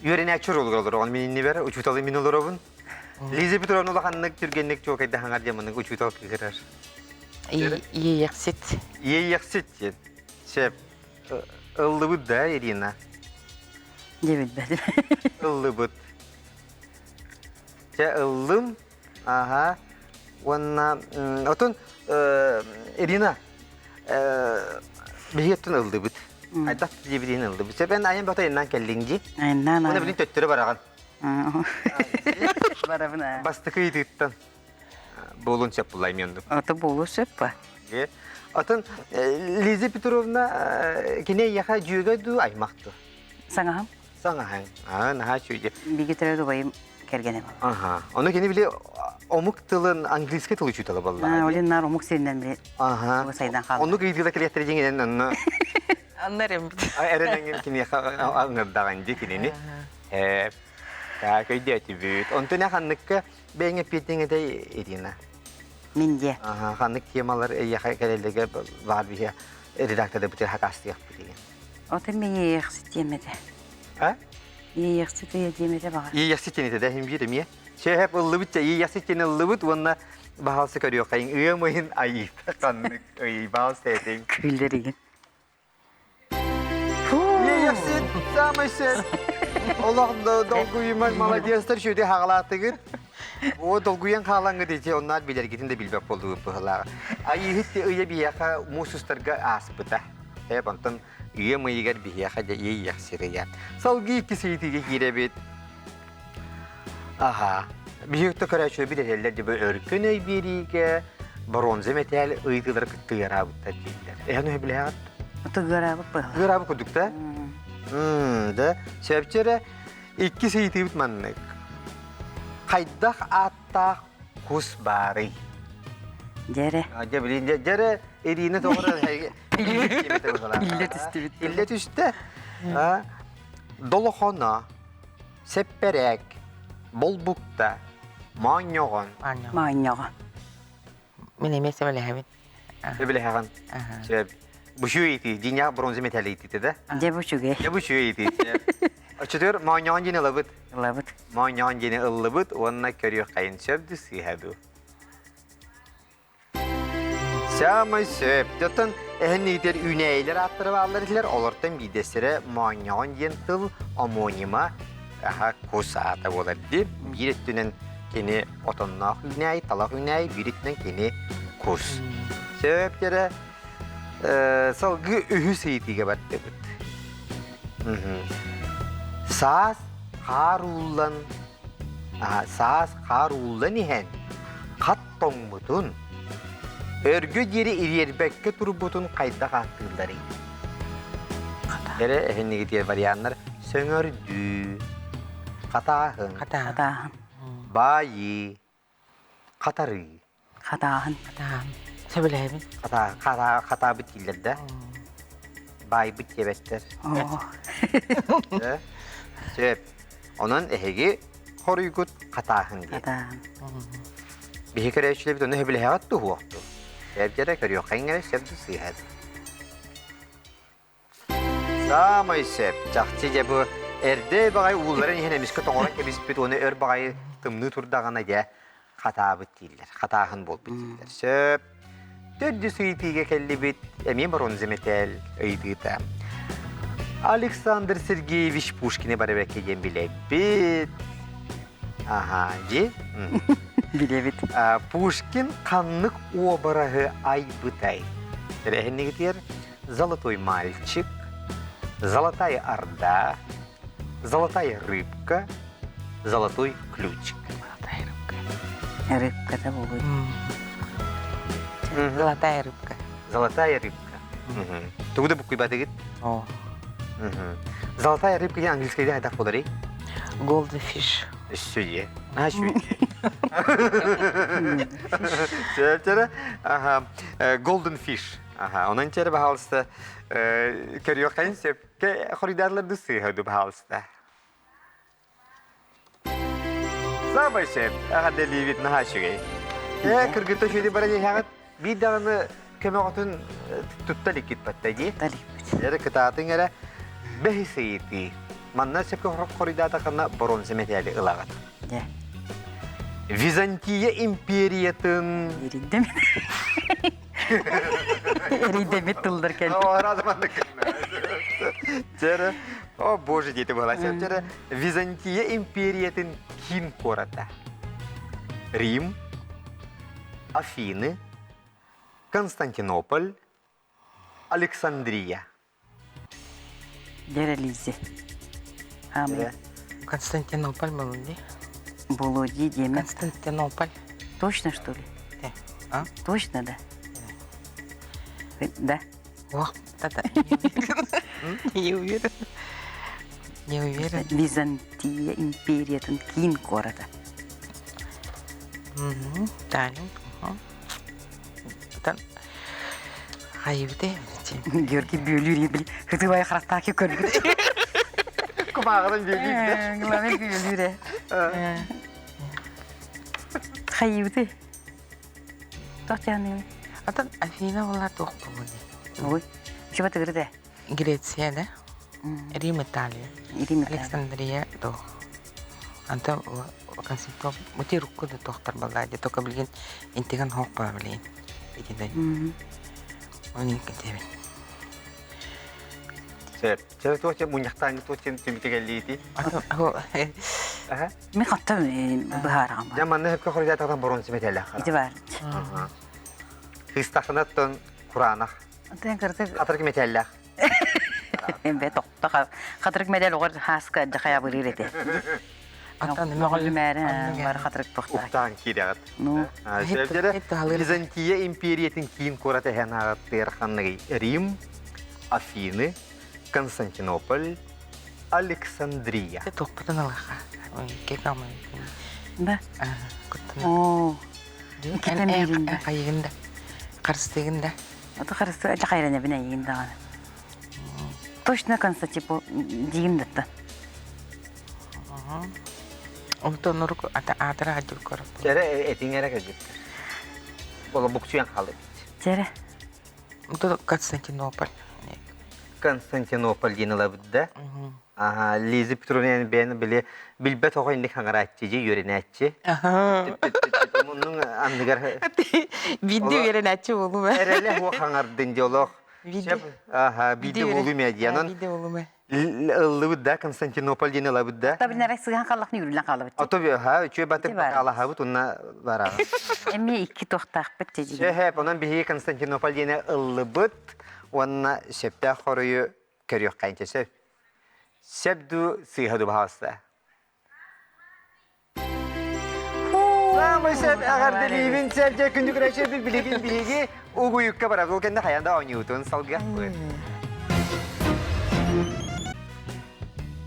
үөрэнээччи ролугар олороҕун мин иннибэр, учууталы мин олоробун. Лиза Петровна улаханнык түргэнник чуокайдаһаҥар диэн маннык учуутал кыыһырар. Иэйэхсит. Иэйэхсит диэн. Сөп. Ыллыбыт да, Ирина? Дебит Ыллыбыт. Чэ, ыллым. Аха. Уонна, отун, Ирина, биһиэттэн ыллыбыт. Хайдах диэбитин ыллыбыт. Сөп, эн айан бата иннан кэллиҥ дии. Айаннаан. Уонна билин төттөрү бараҕын. Барабын аа. Бастакы ыйытыыттан буолуон сөп буллай мен Ото буолуо сөп па. Отон Лиза Петровна кини эйиэхэ дьүөгэ дуу аймах дуу? Саҥаһым. Саҥаһыҥ. Аа, наһаа үчүгэй. Биги төрөөт убайым кэргэнэ буолар. Аха. Ону кини били омук тылын английский тыл учуутала буолла. Олин нар омук сиринэн били Аха. сайдан хаалла. Оннук ыйытыыла кэлиэхтэрэ дьиҥинэн онно. Анна эрэммит. Эрэнэҥин киниэхэ ыҥырдаҕын дии кинини. Ээ, так өйдөөтүбүт. Онтон ханныкка бэйэҥ эппиэтиҥ этэй Ирина? Мин дьэ. Аха, ханнык темалар эйиэхэ кэлэллэргэ баар биһи редакторда бутыр хакастыахпыт деген. Отон мен иэйэхсит диэмэтэ. А? Иэйэхсит ыйа диэмэтэ баҕар. Иэйэхсит диэн этэ да иһин биир эмиэ. Сөһөп ыллыбыт дьэ иэйэхсит диэн ыллыбыт уонна баһаалса көрүөххэйиҥ ыам ыйын айыыта ханнык ый баһаалса этиҥ. Күллэригин. Иэйэхсит самый сөп. Олох долгуйуман молодецтар шүөдэ хаҕалаатыгыт. О долгуйан хаалаҥҥыт ити оннаат билэргитин да билбэт буолдугут быһылааҕа. Айыыһыт ыйа биһиэхэ муус устарга ааспыта. Эп онтон ыам ыйыгар биһиэхэ дьэ иэйиэхсир ыйа. Салгыы иккис ыйытыыга киирэбит. Аха. Биһиги көрөөччүлэр билэллэр дьэ бу өркөн өй биэриигэ боруонза мэтээл ыйытыылары кытта ыараабыттар дииллэр. Эһэн үһү билэҕит? Ыараабыт быһалар. Ыараабыт курдук да? Да. Сөпчө эрэ иккис ыйытыыбыт маннык. Хайдах ааттаах кус баарый? Дьэрэ. Дьэ билин дьэрэ Ирина тоҕо Иллэ түстүбүт. Иллэ түстэ. Долохоно Сэппэрээк, болбукта, моонньоҕон. Моонньоҕон. Мин эмиэ сөбүлэһэбин. Сөбүлэһэҕин. Сөп. Бу үчүгэй ити, дьиҥнээх бронза металл ититэ да? Дьэ бу үчүгэй. Дьэ бу үчүгэй ити. Оччотугар моонньоҕон диэни ылабыт. Ылабыт. Моонньоҕон диэни ыллыбыт уонна көрүөххэйин сөп дуу сыыһа дуу? Саамай сөп. Оттон эһэнниитэр үүнээйилэр ааттара бааллар этилэр. Олортон биирдэстэрэ моонньоҕон диэн тыл омонима аха кус аата буолар дии. Биир өттүнэн кини отонноох үүнээйи, талах үүнээйи, биир өттүнэн кини кус. Сөп дьэрэ салгыы үһүс ыйытыыга бардыбыт. Саас хаар ууллан саас хаар ууллан иһэн хат тоҥмутун, өргө диэри ириэрбэккэ турбутун хайдах ааттыылларый? Эрэ эһиннигитиэр варианнар сөҥөрдүү, хатааһын, Хатааһын. баайыы, хатарыы. Хатааһын. Хатааһын. Сөбүлэһэбин. Хатаабыт дииллэр да. Баайбыт диэбэттэр. Сөп. Онон эһиги хоруйгут хатааһын диэн. Хатааһын. Биһи көрөөччүлэрбит ону сөбүлэһэҕит туһуохту. Сөп көрүөххэ эрэ сөп да сыыһа. Саамай сөп. Чахчы дьэ бу эрдэ баҕайы уулларын иһэн эмискэ тоҥорон кэбиспит уонна өр баҕайы тымныы турдаҕына дьэ хатаабыт дииллэр. Хатааһын буолбут дииллэр. Сөп. Төрдүс ыйытыыга кэллибит. Эмиэ бронза мэтээл ыйытыыта. Александр Сергеевич Пушкины барыбакка диэн билэбит. Аха, дьи. Билэбит. Пушкин ханнык уобараһы айбытай? Тэрээһиннигитигэр Золотой мальчик, Золотая орда, Золотая рыбка, Золотой ключик. Золотая рыбка. Рыбката буолуй. Золотая рыбка. Золотая рыбка. Тугу да буккуйбатыгыт? О. Золотая рыбка диэн английскайда хайдах буоларый? Goldfish. Өссө Наша Сөптөрө. Ага. Golden fish. Аха, онон чэрэ баһаалыста көрүөххэ сөпкө хоруйдаатылар ду сыыһа ду баһаалыста. Саамай сөп, эҕэрдэлиибит наһаа үчүгэй. Ээ, кыргытта үчүгэйдик баран иһэҕит. Биир даҕаны көмөҕүтүн тутта иликкит батта дии. Тутта иликпит. Эрэ кытаатыҥ эрэ бэһис ыйытыы. Манна сөпкө хоруйдаатаххына боруонса мэтээли ылаҕыт. Дьэ. Византия империятын... Эрийдим. Эрийдэммит тыллар кэлли. Чэрэ, о боже дети была. Чэрэ, Византия империятын киин куората. Рим, Афины, Константинополь, Александрия. Дьэрэлизи. Аамый. Константинополь был дии. Буолуо дии диэмэ. Константинополь. Точно, что ли? А? Точно, да? Да. Ох, да-да. Не уверен. Не уверен. Византия империятын киин куората. Таллин. Хайыбыты. Георгий бүөлүүр били хытыбай харахтаах көрбүт. Кумааҕынан бүөлүүр. Главный бүөлүүр. Хайыбыты. Тохтяны. Атын Афина була туох буолуй? Ой. Чуба тыгырды. Греция да? Рим, Италия. Рим, Италия. Александрия туох. Антон Константин мути рукку да тохтар баллади, только билигин интигэн хоох баа билигин. Итинэн. Onun кэтебин. Сөп. Сөп туох мунньахтааҥҥы туох түмүтэ Аха. Мен хатта быһаарам. Дьэ манна сөпкө хоруйдаатахтан боруонса метэллээх. Ити бар. Кыыстахынаттан кураанах. Антон кырдык Хатырык метэллээх. Эмбе тохто хатырык медел оҕор хааска дьахая бырыыр этэ. Антон Мөҕүлүмээрэ бар хатырык тохтаа. Уктаан киирэҕит. Ну, Сөп Византия империятын киин куората эһэн ааҕаттыыр ханныгый? Рим, Афины, Константинополь, Александрия. Тохпутун алаха. Кекамы. Да. Куттан. Оо. Иккитен биирин да. Хайыгын да. Харыстыгын да. Ото харысты эле хайрана бина йигин даҕаны. Точно Константипол диигин датта. Онтон нурук ата аатара хадьыл көрөп. Чэрэ этиҥ эрэ кэлбиттэр. Бола буксуян хаалыбыт. Чэрэ. Онтон Константинополь. Константинополь диэн ылабыт да. Аха, Лиза Петровна бэйэн били билбэт оҕо инник хаҥарааччы дьи үөрэнээччи. Муннуҥ анныгар Биирдэ үөрэнээччи буолума. Эрэлэ хуо хаҥардын диолох. Аха, биирдэ буолума дианон. Биирдэ буолума. Ыллыбыт да Константинополь диэн ылабыт да. Табинара сыһан халлахны үрүлэн хаалабыт. Ото ха үчү батып алаһабыт уна бараа. Эмиэ икки туохтаахпыт тежиги. Сөһөп, онон биһиги Константинополь диэни ыллыбыт уонна сөптөөх хоруйу көрүөххэ сөп. Сөп дуу, сыыһа дуу баһаалыста. Самый сөп эҕэрдэлиибин сэргэ күндү көрөөччүлэрбит билигин биһиги угуйукка барабыл кэннэ хайаан да оонньуутун салгыахпыт.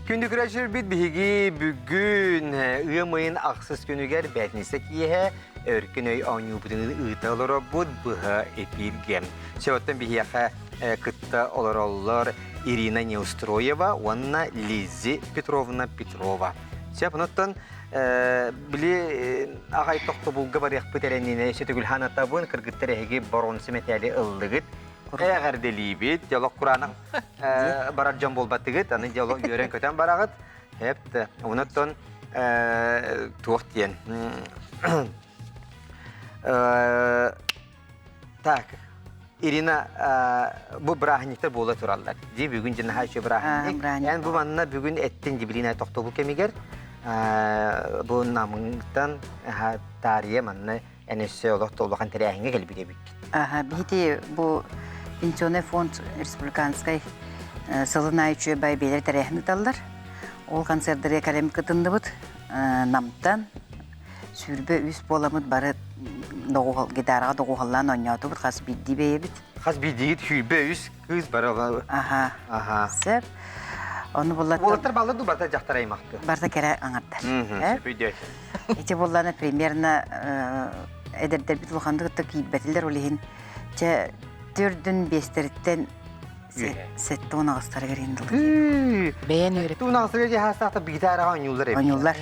Күндү көрөөччүлэрбит биһиги бүгүн ыам ыйын ахсыс күнүгэр бээтинсэ киэһэ өркөн өй оонньуубутун ыыта олоробут быһа эпииргэ. Сөбөттөн биһиэхэ кытта олороллор Ирина Неустроева уонна Лиззи Петровна Петрова. Сөп, онуттан били аҕай тохтобулга барыахпыт эрэннинэ Сөтүгүлхан атабын кыргыттар эһиги боруонса мэтээли ыллыгыт. Эҕэрдэлиибит, диалог кураанах барар дьон буолбатыгыт, аны диалог үөрэн-көтөн бараҕыт. Эпт, онуттан туох диэн Так, Ирина, бу бырааһынньыктар буола тураллар. Дии бүгүн дьинаһа үчү бырааһынньык. Эн бу манна бүгүн эттин дибилиинэ тохтобул кэмигэр бу намыҥтан таарыйа манна эн өссө олох улахан тэрээһиҥҥэ кэлбит эбиккит. Аха, биһити бу пенсионный фонд республиканскай сылын аайы үчүгэй бай биэлэр тэрээһин ыыталлар. Ол концерттарга кэлэн кытынныбыт. Намтан 23 буоламмыт бары доҕуһал гитараҕа доҕуһаллаан оонньоотубут хас биирдии бэйэбит. Хас биирдиигит 23 кыыс бары Аха. Аха. Сөп. Ону буллаттан Уолаттар баллар ду барта дьахтар аймахты. Барта кэрэ аҥардар. Сөп өйдөөтүм. Ити буоллаана примерно эдэрдэрбит улаханнык кытта киирбэтилэр ол иһин чэ төрдүн биэстэриттэн сэттэ аҕыстарыгар иһин дылы. Бэйэн үөреп. Туун аҕыстарыгар дьаһаастаахта гитараҕа оонньууллар эбит. Оонньууллар.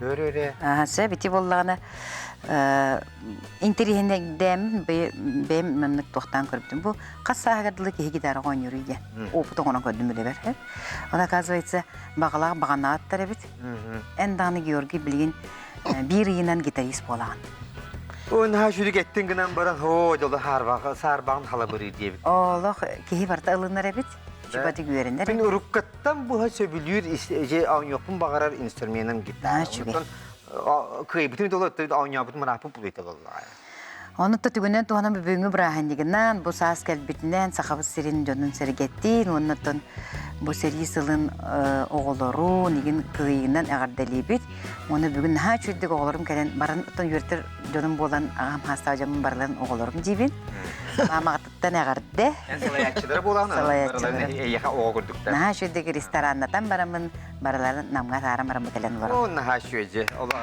Өрө-өрө. Сөп ити буоллаҕына интэриэһинэйдээммин бэйэм маннык туохтаан көрбүтүм. Бу хас сааһыгар дылы киһи гитараҕа оонньууруй диэн опыт оҥорон көрдүм үлэбэр. Оны оказывается баҕалаах баҕанааттар эбит. Эн даҕаны Георгий билигин биир ыйынан гитарист буолаҕын. Наһаа сүрүк эттин гынан баран, оо, дьолу саарбаҕын халабырыы диэбит. Олох киһи барыта ылынар эбит. Чубатык үөрэнэр. Мин уруккаттан буһа сөбүлүүр оонньуохпун баҕарар инструменым гитара. Үчүгэй. Кыайбытым долу оонньообутум ырааппыт булуйта боллаҕа. Ону түгүнэн туһанан бүгүҥҥү бырааһынньыгынан, бу саас кэлбитинэн Сахабыт сирин дьонун сэргэттиин уонна оттон бу сэрии сылын оҕолорун игин кыайыынан эҕэрдэлиибит. Уонна бүгүн наһаа үчүгдүк оҕолорум кэлэн баран оттон үөртэр дьонум буолан аҕам хаастаах дьоммун барыларын оҕолорум диибин. Маамаҕытыттан эҕэрдэ. Эн салайааччылара буолаҕын, Салайааччылара. эйиэхэ оҕо курдуктар. Наһаа үчүгдүк рестораннатан бараммын барыларын Намҥа атааран бараммын кэлэн олоробун. Оо, наһаа үчүгэй олох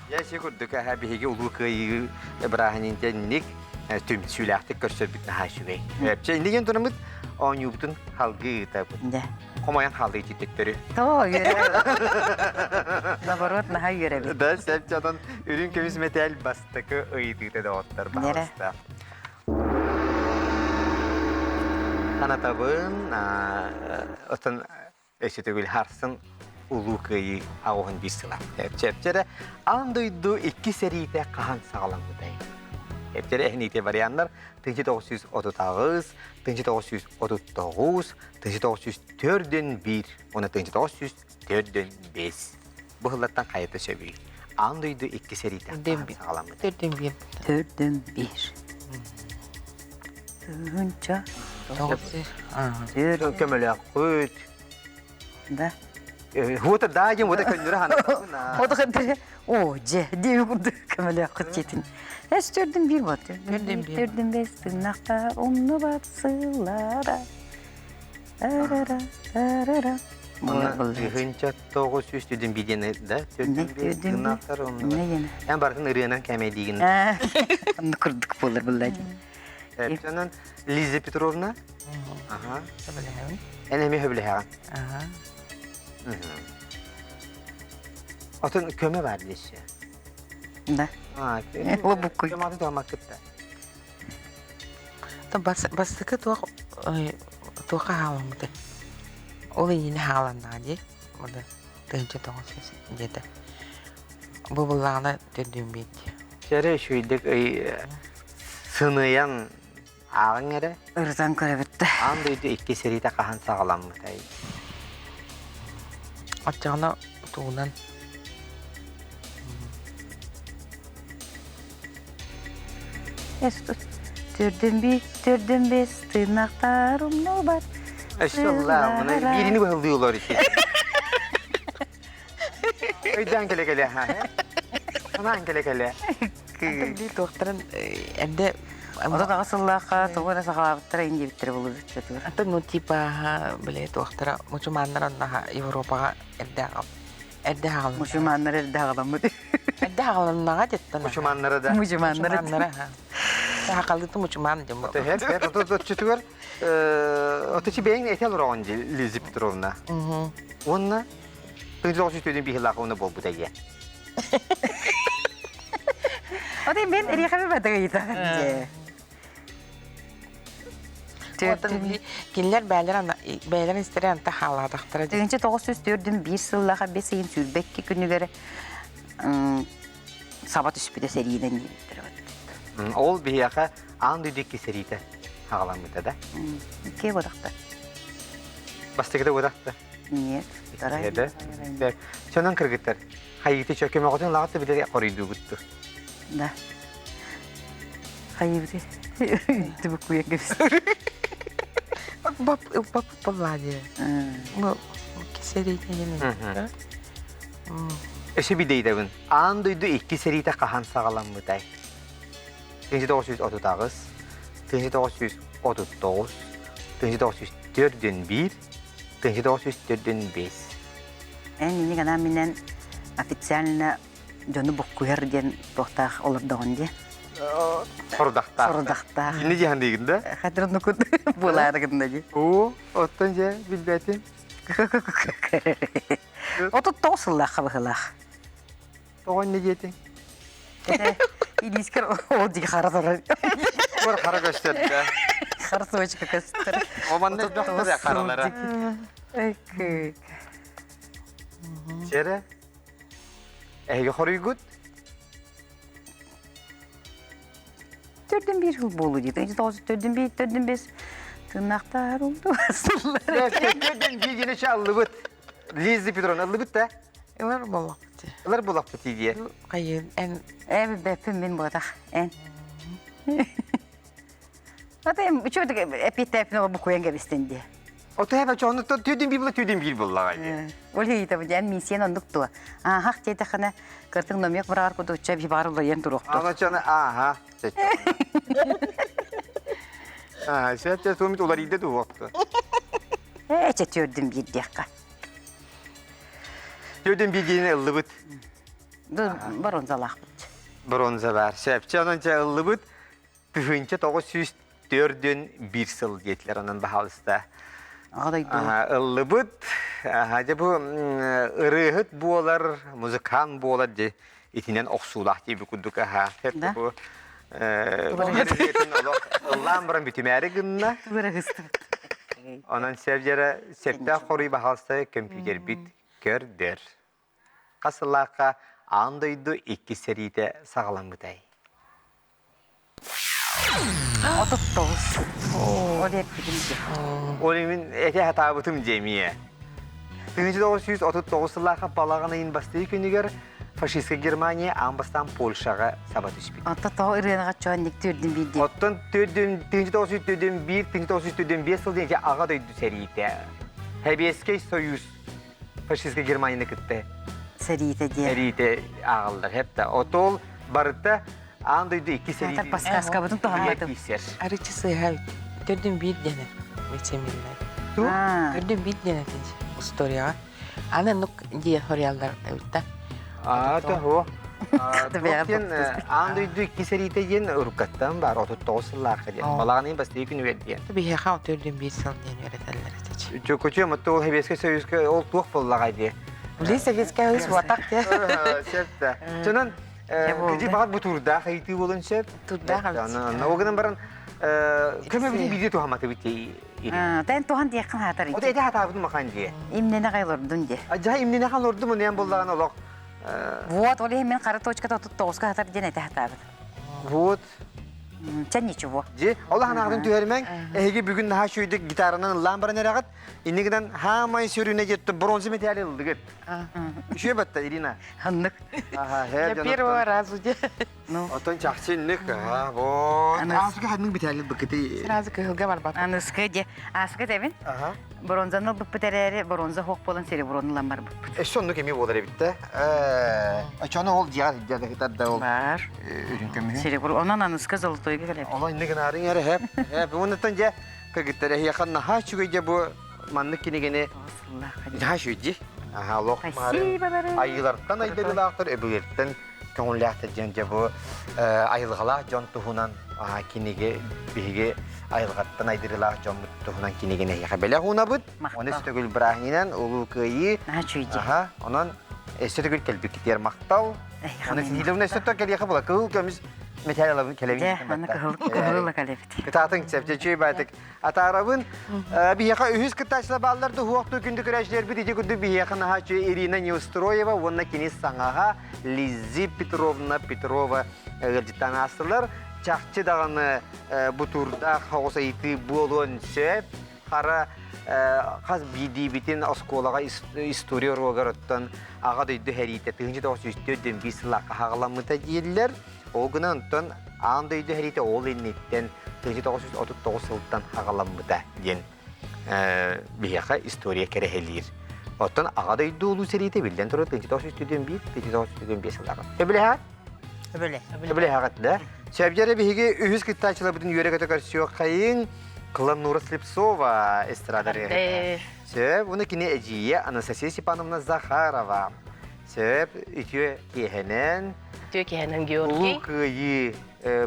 Дьэ, си курдук аһа биһиги улуу кыайыы бырааһынньыктан Түмсүүлээхтик көрсөрбүт наһаа үчүгэй. Чэ, иннигин тураммыт оонньуубутун халгыы ыытабыт. Дьэ. Хомойон хаалыы ититтөттөрү. Тоҕо үөрэ. Наоборот, наһаа үөрэбит. Да, сөп дьонон үрүҥ көмүс мэтээл бастакы ыйытыыта доҕоттор баҕаласта. Анатабын, отон өссө төгүл харсын Улуу Кыайыы 81 сыла. Эпчэпчэрэ аан дойду икки сэриитэ хаһан саҕаламмытай? Эпчэрэ эһиниите варианнар 1938, 1939, 1941 уонна 1945. Бу сыллартан хайата сөбүй? Аан дойду икки сэриитэ хаһан саҕаламмытай? Төрдүн биир. Төрдүн биир. Тыһыынча. Тоҕус. Көмөлөөххүт. Да. Хуота да диэн уота көннөрө ханна. Ота көннөрө. О, дьэ, диэби курдук көмөлөөххүт диэтин. Эс төрдүн биир вот. Төрдүн биир. Төрдүн бес тыыннахта умнубат сыллара. Арара, арара. Тыһыынча 900 биир диэн да? Төрдүн биир тыыннаахтар умнубат. Эн барытын ырыанан кээмэйдиигин. Онно курдук буолар булла дии. Онон Лиза Петровна. Аха. Сөбүлэһэбин. Эн эмиэ сөбүлэһэҕин. Аха. Отон көмө бар десе. Да. А, О, буккуй. Көмө туһаммаккыт да. То бастакы туох туохха хаалламмытай? Ол иннинэ хааланнаҕа дии. Ода 1900 диэтэ. Бу буллаҕына төрдүөн биэрдии. Сэрэ үчүгэйдик сыныйан ааҕыҥ эрэ. Ырытан көрөбүт да. Аан дойду икки сэриитэ хаһан саҕаламмытай? Оччоҕуна тугунан Төрдүн биир, төрдүн бес, тыынахтар умнубат. Өссө ыллаа, мына биирини быһылдыы олор ити. Өйдөөн кэлэ-кэлэ, Санаан кэлэ-кэлэ. Били туохтарын эрдэ 38 сыллаахха тугу эрэ саҕалаабыттара ин диэбиттэрэ булубут чөтүгэр. Атын ну типа били туохтара мусульманнар онно Европаҕа эрдэ эрдэ хаалан Мусульманнар эрдэ хаҕаламмыт. Эрдэ хаҕаланнаҕа деттен. Мусульманнара да. Мусульманнара. Мусульманнара. Сахалыты мусульман дем. Отчутугар отучу бэйэҥ этэ олороҕун дии Лиза Петровна. Уонна 1904 биһилаах уна буолбута ийэ. Отой мен эриэхэби бадыгыйта. Кинилэр бээлэр бээлэр истэрэ анта хаалаатахтара. 1904 сыллаха бес ыйын сүүрбэкки күнүгэр саба түспүтэ сэриинэн диэбиттэр. Ол биһиэхэ аан дойду икки сэриитэ хаҕаламмыта да? Икки бодахта. Бастакыта бодахта? Нет, вторая. Сонон кыргыттар, хайыты чөкөмөҕөтүн лаҕыт билэр хоруйдуугутту. Да. Хайыбыты. Түбүккуйа кэбис. Бап бап балладе. Бу кисеритенин. Өсө бидейдебин. Аан дойду икки сэриитэ хаһан саҕаламмытай? 1938, 1939, 1941, 1945. Эн ини гана минен официально дьону буккуйар диэн туохтаах олордоҕун дии. Сорудахтаах. Сорудахтаах. Инни дьиһан диигин да? Хатырнукут буолаары гынна дии. Оо, оттон дьэ билбэтим. 39 сыллаахха быһылаах. Тоҕо инне диэтиҥ? Илиискэр ол дии хара турар. Кур хара көстөрдө. Хара точка көстөр. О манна элбэхтэр харалара. Сэрэ. Эһиги хоруйгут? Төрдүн биир жыл буолу дейді. Төрдүн биир, төрдүн бес. Тыыннаахтар oldu. Төрдүн биир гене аллыбыт. Лиза Петровна аллыбыт да? Ылар боллохпут. Ылар боллохпут дии. Хайын эн Э бэппин мин буотах. Эн. Ата эм үчүгэй эпиэттээппин букуйан кэбистин дии. Ото хэбэ чону түрдүн биир була түрдүн биир буллаҕа дии. Ол иһитэ дьэн миссиян оннук туо. Аахах диэтэххинэ кыртыҥ номиок быраар кудучча би баар улайан туруохтур. Ана чону ааха. Аа, сәт сумит уларыйда туохту. Ээ, чэ түрдүн биир диэххэ. Түрдүн биир диэни ыллыбыт. Бронзалаахпыт. Бронза бар. Сөпчө онон чэ ыллыбыт. 1941 сыл диэтилэр онон баһаалыста. Аҕа дойду. Ыллыбыт. Дьэ бу ырыаһыт буолар, музыкант буолар дьэ итинэн охсуулаах диэби курдук аха. Да? Бу ыллаан баран бүтүмээри гынна. Тугу Онон севдерэ септээх хоруй баһаалыста көмпүүтэрбит көрдөр. Хас сыллаахха аан дойду иккис сэриитэ саҕаламмытай? 39. Ол эппитим дии. Ол мин этэ сатаабытым дии эмиэ. 1939 сыллаахха балаҕан ыйын бастакы күнүгэр фашистскай Германия аан бастаан Польшаҕа саба түспүт. Оттон тоҕо ырыанаҕа чоонник түрдүн биирдии. Оттон 1941 1945 сыл диэн аҕа дойду сэриитэ. Сэбиэскэй Союз фашистскай Германияны кытта сэриитэ диэн. Сэриитэ ааҕаллар хепта. Отол барыта аан дойду икки сэриитин Подсказкабытын туһамматым. Арычы сыыһа төрдүн биир диэн витаминнар. Төрдүн биир диэн этин историяҕа. Аны нук диэн хоруйаллар эбит Аа, того. Аан дойду икки сэриитэ диэн уруккаттан бар 39 сыллаахха диэн. Балаҕанын бастакы күнүгэр диэн. Биһиэхэ төрдүн биир сыл диэн үөрэтэллэр этэ. Чөкөчү мотто ол Советский Союзка ол туох буоллаҕай диye. Били Советский Союз буотах диye. Сөп да. Чонон кыдьы баҕар бу турдаах ыйытыы буолун сөп. Турдаах эбит. Ол гынан баран көмө билии туһаматыбыт Тэн туһан диэххин хаатар. О эти хатаабытым махан дии. Имнене олордун дии. Дьа имнене олордум онуян боллаҕын олох. Вот, ол иһин мин хара точката 39-ка хатар диэн этэ хатаабыт. Вот. Чэ ничего. Дьи, ол ханаҕытын түһэрмэҥ. Эһиги бүгүн наһаа үчүгэйдик гитаранан ыллаан баран эрэҕит. Иннигинэн хаамай сүрүнэ диэттэ бронза медали ыллыгыт. Үчүгэй батта, Ирина. Ханнык. Для первого разу де. Ну. Отон чахчы инник. Вот. Аасыка ханнык битээлил быкыты. Сразу кыһылга барбат. Аныскы де. Аасыка тэбин. Ага. Бронзаны ылбыппыт эрээри, бронза хоох буолан сереброну ылан барбыппыт. Өссө оннук эмиэ буолар эбит да. Очону ол дьиэҕэ сылдьар ыытар да ол. Бар. Үрүҥ көмүһү. Серебро. Онон аныска золотойга кэлэбит. Оло инник гынаарыҥ эрэ хэп. Хэп. Уоннаттан дьэ кыргыттар эһиэхэ наһаа үчүгэй дьэ бу маннык кинигэни наһаа үчүгэй дии. Аха олох Спасибо айыылартан айдарыылаахтар өбүгэлэртэн көҥүллээхтэр диэн дьэ бу айылҕалаах дьон туһунан кинигэ биһиги айылҕаттан айдарыылаах дьоммут туһунан кинигэни эһиэхэ бэлэх уунабыт. Оны өстөгүл бырааһынньынан Улуу Кыайыы. Аха, онон өссө төгүл кэлбиккитигэр махтал. Оны сиһилэбин өссө кэлиэхэ була кыһыл көмүс металл алабын кэлэбин. Дьэ, аны кыһыл кыһыл кэлэбит. Кытаатыҥ чэпчэчүй баатык атаарабын. Биһиэхэ үһүс кыттааччылар бааллар да уһуохтуу күндү көрөөччүлэрбит ити курдук биһиэхэ наһааччы Ирина Неустроева уонна кини саҥаһа Лиззи Петровна Петрова ыалдьыттаан аастылар. Чахчы даҕаны бутуурдаах оҕус ыйытыы буолуон сөп. Хара хас биирдиибитин оскуолаҕа история уруогар оттон Аҕа дойду сэриитэ 1945 сыллаахха хаҕаламмыта дииллэр. Ол гынан онтон аан дойду сэриитэ ол инниттэн 1939 сылтан хаҕаламмыта диэн биһиэхэ история кэрэһэлиир. Оттон Аҕа дойду улуу сэриитэ биллэн турар 1941 1945 сыллааҕы. Сөбүлэһэҕит? Сөбүлэ. Сөбүлэһэҕит да? Сөбдьэрэ биһиги үһүс кыттааччыларбытын үөрэ-көтө көрсүөххэйиҥ. Кланура Слепцова эстрада ырыаһыта. Сөп, уну кини эдьиийэ Анастасия Степановна Захарова. Сөп, үтүө киэһэнэн. Үтүө киэһэнэн, Георгий. Улуу Кыайыы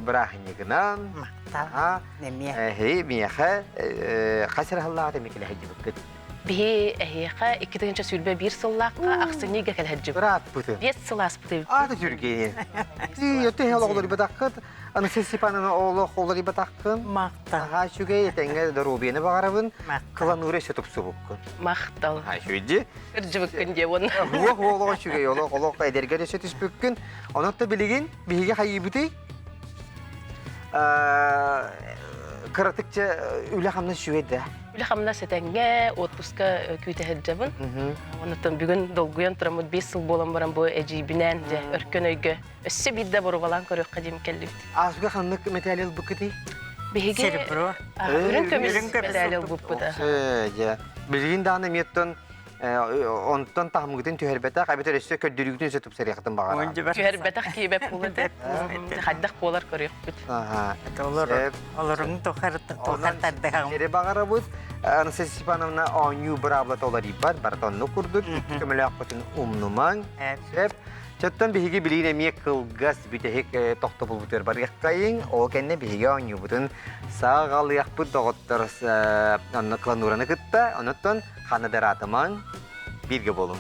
бырааһынньыгынан. Махтал. Эмиэ. Эһи миэхэ хас эрэ сыллааҕыта эмиэ кэлэ сылдьыбыккыт. Биһи эһиэхэ 2021 сыллаахха ахсынньыга кэлэ сылдьыбыт. Ырааппытын. Биэс сыл ааспыт эбит. Аата түргэн. Ти олох олорбатаххыт. Анастасия Степановна олох олорбатаххын. Махтал. Аха үчүгэй этэҥҥэ доруобуйаны баҕарабын. Махтал. Кылануура өссө тупсубуккун. Махтал. Аха үчүгэй Кырдьыбыккын диэ уонна. Уох олох үчүгэй олох олох эдэргэр өссө түспүккүн. Онон да билигин биһиги хайыыбытый? Кыратыкча үлэ-хамнас үчүгэй да. Үлэ-хамнас этэҥҥэ, отпуска күүтэ сылдьабын. Оннуттан бүгүн долгуйан тураммыт 5 сыл буолан баран бу эдьиийбинээн дьэ өркөн өйгө өссө биирдэ боруобалаан көрүөххэ диэн кэллибит. Аасыга ханнык мэтээл ылбыккытый? Биһиги Серебро. үрүҥ көмүс Үрүҥ көмүс мэтээл ылбыппыт. Дьэ, билигин даҕаны эмиэттэн онтон таһымгытын түһэрбэтэх, эбэтэр өссө көрдөрүүгүтүн өссө тупсарыахтын баҕарар. Түһэрбэтэх киибэп буолар Хайдах буолар көрүөхпүт. Олорун тухар тардыһаҕым. Сири баҕарабыт. Анастасия Степановна оонньуу быраабылата уларыйбат, барыта оннук курдук. Икки көмөлөөхпүтүн умнумаҥ. Сөп. Чоттон биһиги билигин эмиэ кылгас бүтэһик тохтобулбутугар барыаххайыҥ. Ол кэннэ биһиги оонньуубутун саҕалыахпыт доҕоттор онно Кланураны кытта. Онуттан ханна да ыраатымаҥ, бииргэ буолуҥ.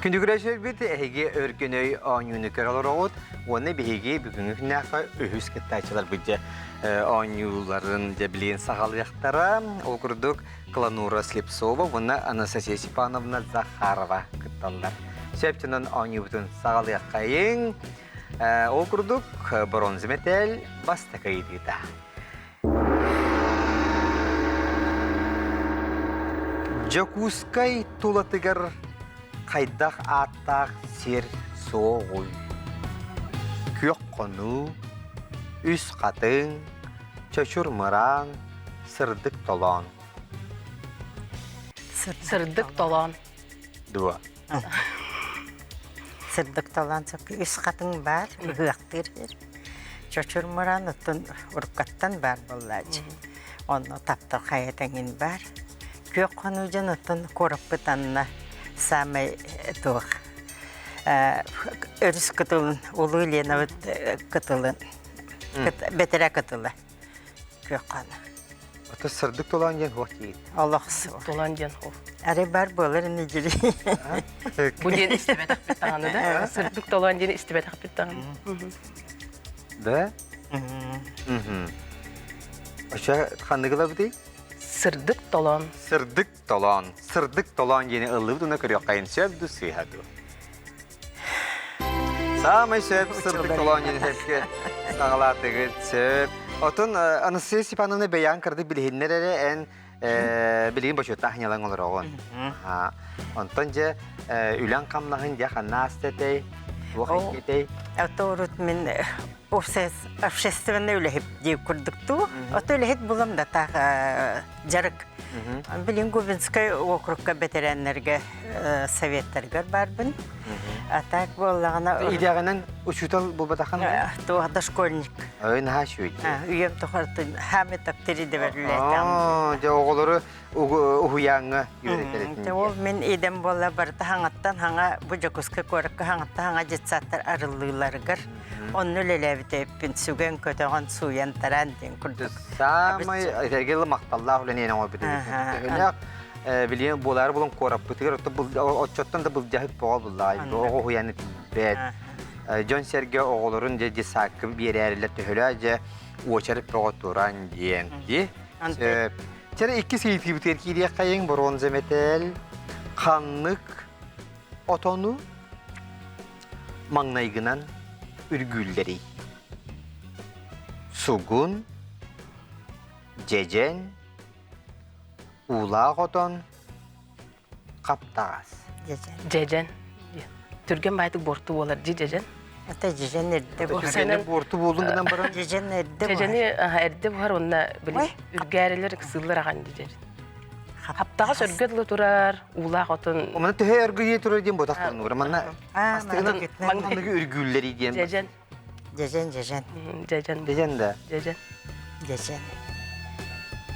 Күндүгүрэ эһиги өркөн өй оонньууну көрө олороҕут уонна биһиги бүгүҥҥү күннээххэ үһүс кыттааччыларбыт дьэ оонньууларын дьэ билигин саҕалыахтара. Ол курдук Кланура Слепцова уонна Анастасия Степановна Захарова кытталлар. Сөптөнөн оонньуубутун саҕалыаххайыҥ. Ол курдук бронза мэтээл бастакы ыйытыыта. Дьокуускай тулатыгар хайдах ааттаах сир суоҕуй? Күөх хонуу, үс хатыҥ, чочур мыраан, сырдык толоон. Сырдык толоон. Дуо? Сырдык толоон үс хатыҥ баар, ыһыахтыыр сир. Чочур мыраан оттон уруккаттан баар буоллааччы. Онно таптал хайа тэҥин баар. Күөх хонуу дьон оттон куораппыт анна саамай туох өрүс кытылын, Улуу Ленабыт кытылын, бэтэрэ кытыла. Күөх хаана. Ото сырдык толоон диэн хуох диир. Олох суох. Толоон диэн хуох. Арай бар буолар ини дьири. Бу диэн истибэтэхпит даҕаны да. Сырдык толоон диэн истибэтэхпит даҕаны. Да? Оча ханныгылабытый? Сырдык толоон. Сырдык толоон. Сырдык толоон диэни ыллыбыт уна көрүөххэйин сөп ду сыыһа ду. Саамай сөп сырдык толоон диэни сөпкө саҕалаатыгыт сөп. Отун Анастасия Степановна бэйэҕин кырдык билиһиннэр эрэ эн билигин бочуоттаах ньалаҥ олороҕун. Онтон дьэ үлэҥ хамнаһын дьэ ханна ааста этэй? Туох эйгэтэй? Ото урут мин общественный үлэһит диир курдуктуу. Ото үлэһит булам да таах дьарык. Билин Губинскай округка бэтэрээннэргэ советтаргар барбын. А так буоллаҕына... Идэҕинэн учуутал буолбатаххын? Туох дошкольник. Ой, наһаа үчүгэй. Үйэм тухары хаамы таптыри дэбэрлээтам. Дьэ оҕолору уһуйааҥҥа үөрэтэр Ол мин идэм буолла барыта хаҥаттан хаҥа бу Дьокуускай куоракка хаҥаттан хаҥа детсадтар арыллыыларыгар онно үлэлээбитэппин сүгэн көтөҕөн сууйан тараан диэн курдук. Саамай этэргэ дылы махталлаах үлэни оҥорбут эбит. Билигин буолаары булан куораппытыгар оччоттон да былдьаһык тоҕо буллаҕай оҕо уһуйааны тиийбэт. Дьон-сэргэ оҕолорун дьэ детсадка биэрээрилэр төһөлөө дьэ уочарат бөҕө туран диэн. Дии. Чэрэ иккис ыйытыыбытыгар киириэххэйиҥ боруонза мэтээл ханнык отону маҥнайгынан үргүүллэрий? Сугун, дьэдьэн, уулаах отон, хаптаҕас. Дьэдьэн. Дьэдьэн. Түргэн баайтык буорту буолар дии дьэдьэн. Это дьэдьэн эрдэ буһар. Түргэнник буорту буолун гынан баран. Дьэдьэн эрдэ буһар. Дьэдьэни эрдэ буһар уонна били үргээрилэр ыксыыллар ахан дьэдьэн. Хаптаҕас өргө дылы турар, уулаах отун. Манна төһө өргүйэ турар диэн ботах турнугар. Манна астыгынан маҥнайгы үргүүллэри диэн. Дьэдьэн. Дьэдьэн, дьэдьэн. Дьэдьэн. Дьэдьэн да. Дьэдьэн. Дьэдьэн.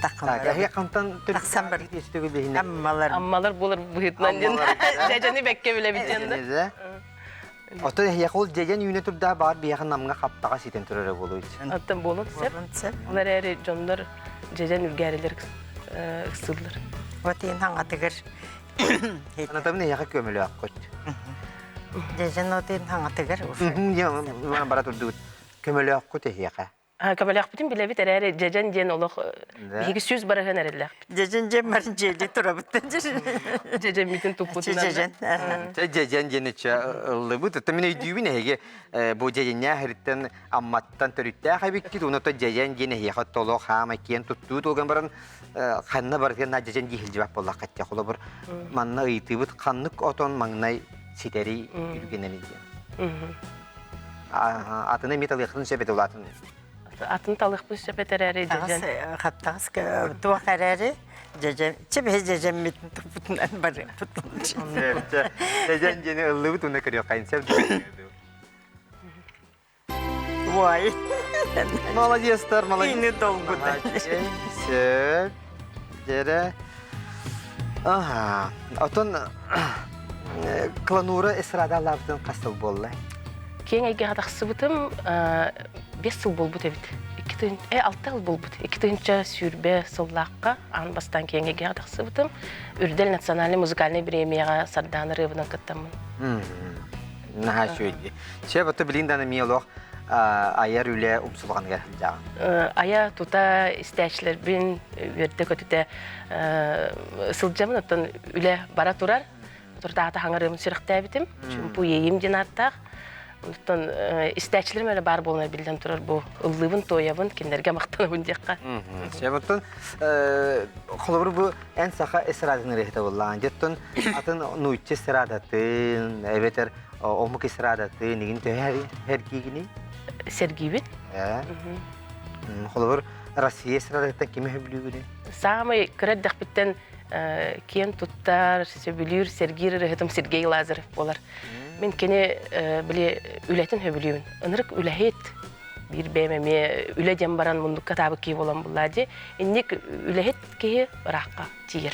Эһиги хантан Тахсан бар. Аммалар. Аммалар буолар быһыытынан диэн. Дьэдьэни бэккэ билэбит диэн. Оттон эһиэхэ ол дьэдьэн үүнэ турдаах баҕар биһиэхэ намҥа хаптаҕа ситэн турара буолуо Оттон буолуон сөп. сөп. Ол эрээри дьоннор дьэдьэн үргээрилэр ыксыыллар. Вот иин хаҥатыгар Анатабын эһиэхэ көмөлөөххүт. Дьэдьэн от иин хаҥатыгар Диэн бара турдубут. Көмөлөөххүт эһиэхэ. Көмөлөөхпүтүн билэбит эрээри дьэдьэн диэн олох биһиги сүүс барыһын эрэллээхпит. Дьэдьэн дьиэн барын дьиэли турабыттан Дьэдьэммитин туппутунан. Дьэдьэн. Дьэдьэн диэн иччэ ыллыбыт. Оттон мин өйдүүбүн эһиги бу дьэдьэннээх ириттэн Амматтан төрүттээх эбиккит. Уонна дьэдьэн диэн эһиэхэ толох хаамай киэн туттуу туолган баран ханна барытыгар на дьэдьэн дии сылдьыбат буоллахха этэ. Холобур манна ыйытыыбыт ханнык отон маҥнай ситэри үргэнэний диэн. Атыны эмиэ талыаххытын сөп этэ улаатын. Атын талыахпын сөп этэ эрээри дьэдьэн. Хаптаҕас туох эрээри дьэдьэн чэбэһи дьэдьэммитин туппутунан барыахпыт. Дьэдьэн диэни ыллыбыт уонна көрүөххэйин сөп. Ой. Молодецтар, молодец. Ини долгута. Сөп. Дьэрэ. Ага. Отон Кланура эстрада алаабытын хас сыл буолла? Киэҥ эйгэҕэ тахсыбытым 5 сыл буолбут эбит. 6 сыл буолбут. 2020 сыллаахха аан бастаан киэҥ эйгэҕэ тахсыбытым. Үрдэл национальнай музыкальнай бириэмийэҕэ Сардаана ырыабынан кыттаммын. Наһаа үчүгэй. Сөп, ото билин даҕаны эмиэ олох айар үлэ умсулҕаныгар сылдьаҕын. Айа тута истээччилэрбин үөрдэ-көтүтэ сылдьабын, оттон үлэ бара турар. Туртаата хаҥарыым сүрэхтээбитим. Чумпу иэйим диэн ааттаах. Оттон истээччилэрим эрэ баар буолан биллэн турар бу ыллыыбын, туойабын, кинилэргэ махтанабын диэххэ. Сөп, оттон холобур бу эн саха эстрадатын ырыаһыта буоллаҕын. Дьэ, атын нуучча эстрадатын, эбэтэр омук эстрадатын игин төһө сэргиигиний? Сэргиибин. Холобур, Россия эстрадатыттан кими сөбүлүүгүнүй? Саамай кыра эрдэхпиттэн киэн туттар, сөбүлүүр, сэргиир ырыаһытым Сергей Лазарев буолар. Мин кини били үлэтин сөбүлүүбүн. Ынырык үлэһит, биир бэйэм эмиэ үлэ диэн баран муннукка таабыт киһи буолан буллаа дии. Инник үлэһит киһи ыраахха тиийэр.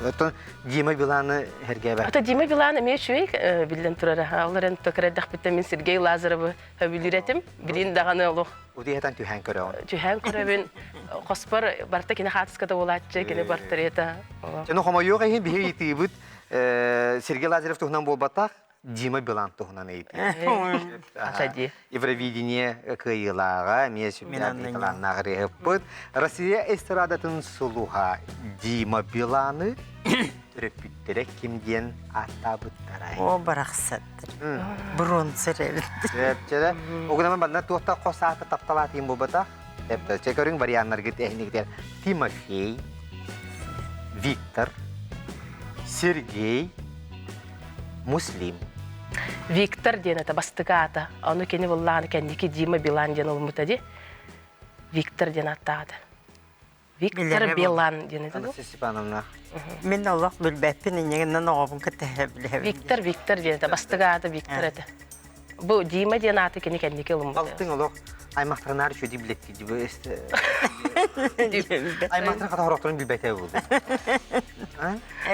Оттон Дима Биланы сэргээбэт. Ата Дима Билан эмиэ үчүгэй биллэн турар. Ол эрэн кыра мин Сергей Лазаревы сөбүлүүр этим. Билин даҕаны олох Удиһатан түһээн көрөҕүн. Түһээн көрөбүн. Хоспор барта кини хаатыската буолааччы, кини портрета. Дьону хомойуох иһин биһи ыйытыыбыт Сергей Лазарев туһунан буолбатах, Дима Билан туһунан ыйытыы. Евровидение кыайыылааҕа, эмиэ сүрдээх талааннаах ырыаһыппыт. Россия эстрадатын сулуһа Дима Биланы төрөппүттэрэ ким диэн ааттаабыттарай? О, барахсаттар. Бронза эбит. Сөпчөрө. Угунаман банна туохта хос аата тапталаатыйын буолбатах. Эптэ көрүҥ варианнаргыт эһинигитер Тимофей, Виктор, Сергей, Муслим. Виктор диэн это бастакы аата. Ону кини буллаҕына кэнники Дима Билан диэн ылыммыта дии. Виктор диэн ааттаата. Виктор Билан диэн этэ Анастасия Степановна. Мин олох билбэппин иннигинэн оҕобун кытта билэбин. Виктор Виктор диэн этэ. Бастакы аата Виктор этэ. Бу Дима диэн ааты кини кэнники ылыммыта. Алтын олох аймахтарынаар үчүгэй билэттии Аймахтар хата хорохторун билбэтэ буолду.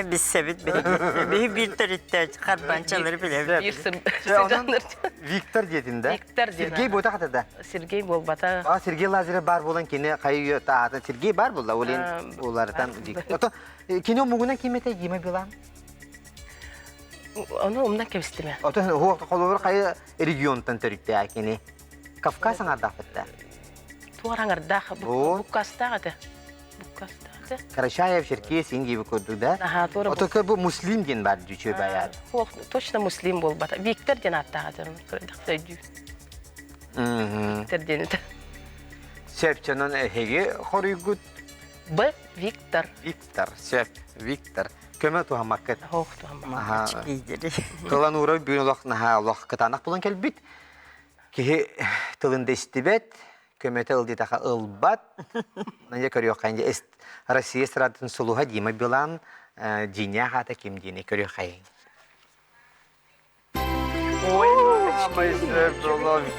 Биссэбит биһи биир төрүттээч харбанчалары билэбит. Биир сыдьаннар. Виктор диэтин да? Виктор диэн. Сергей буота хата да? Сергей буолбата. А Сергей Лазарев бар буолан кини хайы таатын Сергей бар буолла олин уларытан Ото кини омугунан ким этэ Дима Билан? Ону умнан кэбистиме. Ото холобур хайы регионтан төрүттээх кини? Кавказ аҥардаахпыт Туор аҥардаах, буккастаах этэ. Буккастаах этэ. Карачаев, Черкес, Индия курдук да? Аха, туора Ото бу муслим диэн бар дьүчү баяр. Хуох, точно муслим буолбата. Виктор диэн ааттаах этэ. Көрдөхтөйдүү. Виктор диэн этэ. Сөп, чонон эһиги хоруйгут Б. Виктор. Виктор, сөп, Виктор. Көмө туһаммаккыт. Хоох туһаммаккыт. Кылан уурар бүгүн олох наһаа олох кытаанах булан кэлбит. Киһи тылын да истибэт, көмөтө ыл диэтэхэ ылбат. Дьэ көрүөххэйин дьэ Россия эстрадатын сулуһа Дима Билан дьиҥнээх аата ким диэни көрүөххэйиҥ.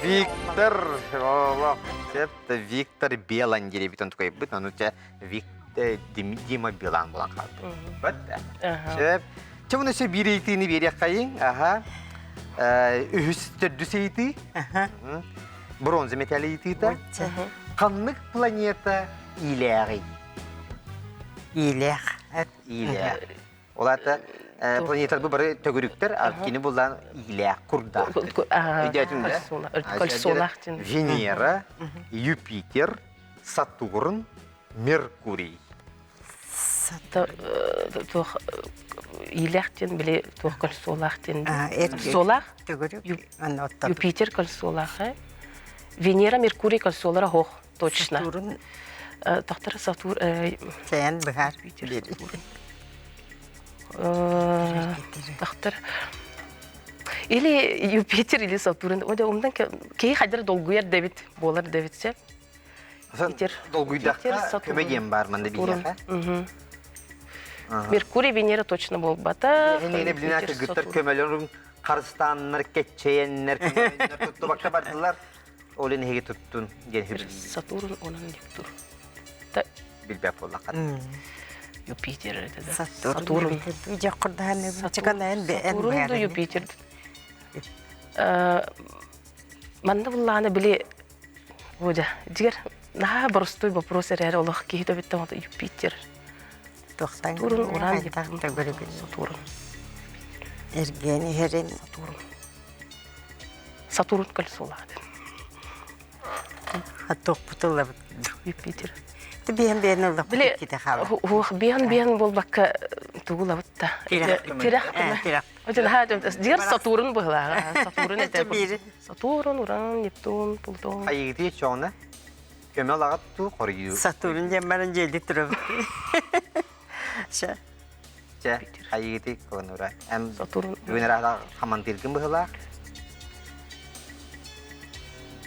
Виктор, Виктор Белан диэбит онтукайбыт, ону чэ Дима Билан буолан хаалбыт. Сөп. Чэ, муну өссө биир ыйытыыны биэриэххэйиҥ. Аха. Үһүс, төрдүс ыйытыы. Бронза металл ыйытыыта. Ханнык планета иилээҕий? Иилээх. Иилээх. Ол аата планеталар бу бары төгүрүктэр, а кини буллаан иилээх, курдаах. Өйдөөтүҥ да? Кольцолаах. Венера, Юпитер, Сатурн, Меркурий. Туох иилээх диэн били туох кольцолаах диэн кольцолаах Юпитер кольцолаах Венера Меркурий кольцолара хоох точно Тохтор Сатур Сәйэн быһаар Тохтор или Юпитер или Сатурн умдан киһи хайдар долгуйар дэбит буолар дэбит сөп Питер. Долгуйдахха көмө диэн баар манна биһиэхэ. Меркурий, Венера точно буолбата. Эһинине билинэ кыргыттар көмөлөрүн харыстааннар, кэччэйэннэр, көмөлөннөр туттубакка бардылар. Ол эһиги туттун диэн хүбүлүүр. Сатурн онон Нептун. Билбэт буоллахха. Юпитер это да. Сатурн. Сатурн да Юпитер. Манна буллааны били Бодя, дигер наһаа боростуой вопрос эрээри олох киһи төбүттэн ото Юпитер. Сатурн, Уран, Нептун, Сатурн. Эрген иһэрин. Сатурн. Сатурн кольцолаады. Хаттуохпутуллабыт. Юпитер. Биһэн биһэн ыллахпыт Били ките хаалар. Уох биһэн биһэн буолбакка тугулабыт та. Тирэх. Тирэх. Тирэх. Дигэр Сатурн быһылааҕа. Сатурн этэ. Биир. Сатурн, Уран, Нептун, Плутон. Айыгытыы чоҕуна көмө алаҕат туу хоруйуу. Сатурн диэн баран дьиэли турабыт. Чэ. Чэ, хайыгытыы кыланура. Эм Сатурн. бүгүн ыраах хамандыыргын быһылаах.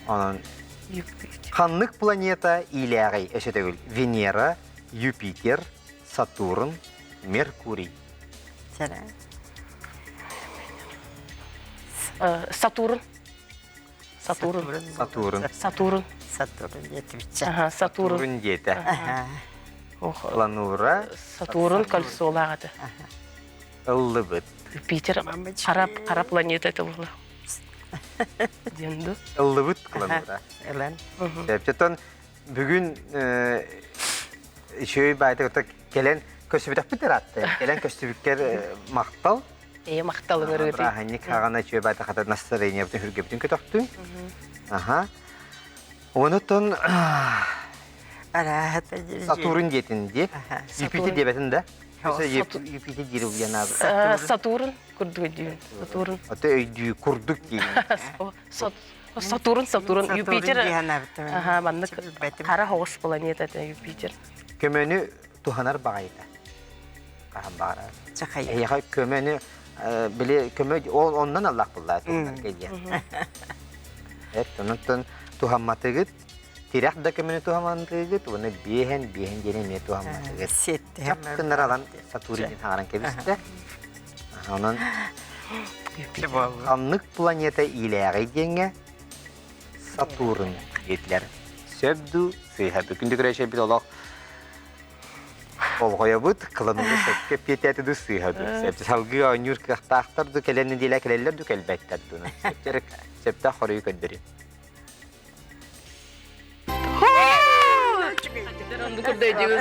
Онон Юпитер. ханнык планета иилээҕий өссө төгүл? Венера, Юпитер, Сатурн, Меркурий. Сэрэ. Сатурн. Сатурн. Сатурн. Сатурн. Сатурн диэтибитчэ. Ага, Сатурн. Сатурн диэтэ. Ох, Планура Сатурн кольцолаах этэ. ыллыбыт. Юпитер хара хара планета это было. Диэн ду. Ыллыбыт планура. Ылан. Сөптөн бүгүн үчүгэй баайта кэлэн көстүбүтэхпит ыраатта. Кэлэн көстүбүккэр махтал. Ээ махталын ырыты. Бырааһынньык хаҕана үчүгэй баайта хата настроениебытын хүргэбитин көтөхтүн. Аха. Онутун Арааһата Сатурн диэтин дии. Юпитер диэбэтин да. Юпитер диир уйанаабы. Сатурн курдук өйдүүн. Сатурн. Ото өйдүү курдук диин. Сатурн, Сатурн, Юпитер. Аха, маннык хара хоҕус планета это Юпитер. Көмөнү туһанар баҕайыта. Хаһан баҕарар. Эйиэхэ көмөнү били көмө ол оннон аллах буллаа туһанар кэлиэн. Эт оннуттан туһамматыгыт тирэх да көмөнү туһамматыгыт уонна биэһэн биэһэн диэн эмиэ туһамматыгыт. Чап гыннар алан Сатурин хаҕаран кэбистэ. Онон ханнык планета иилээҕий диэҥҥэ Сатурн диэтилэр. Сөп дуу, сыыһа дуу. Күндү көрөөччү олох болҕойобут, кыланыгы сөпкө эппиэттээтэ дуу, сыыһа дуу. Сөп салгыы оонньуур кыахтаахтар дуу, кэлэн нэдиэлэ кэлэллэр дуу, кэлбэттэр дуу. Сөптөөх хоруйу көрдөрүү.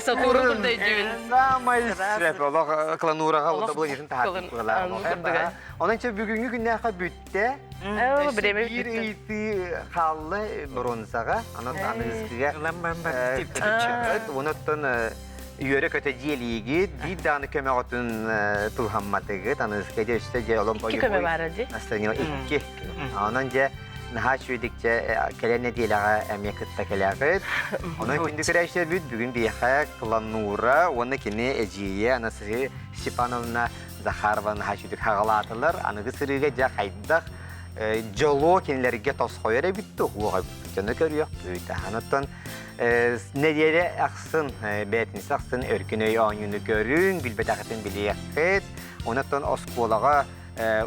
Сатурн курдайдыбын. Самай сөп олох кланураҕа удобылыгын таһаарбыт Онон чэ бүгүҥҥү күннээххэ бүттэ. Биир Биир ыйытыы хаалла бронзаҕа. Онон аныгыскыга Онуттан үөрэ-көтө дьиэлиигит, биир даҕаны көмөҕүтүн туһамматыгыт. Аныгыска дьэ өссө дьэ олон Икки көмө баара дии. Настроение икки. Онон дьэ наһаа үчүгэйдикчэ кэлэн нэдиэлэҕэ эмиэ кытта кэлэҕит. Онон күндү көрөөччүлэрбит бүгүн биһиэхэ Кланура уонна кини эдьиийэ Анастасия Степановна Захарова наһаа үчүгүйдүк хаҕалаатылар. Аныгы сырыыга дьэ хайдах дьолуо кинилэргэ тосхойор эбит дуо? Уоҕа дьону көрүөхпүт. Аһаныттан нэдиэлэ ахсын, бээтинсэ ахсын өркүн өй оонньууну көрүҥ, билбэтэххитин билиэххит. Онуттан оскуолаҕа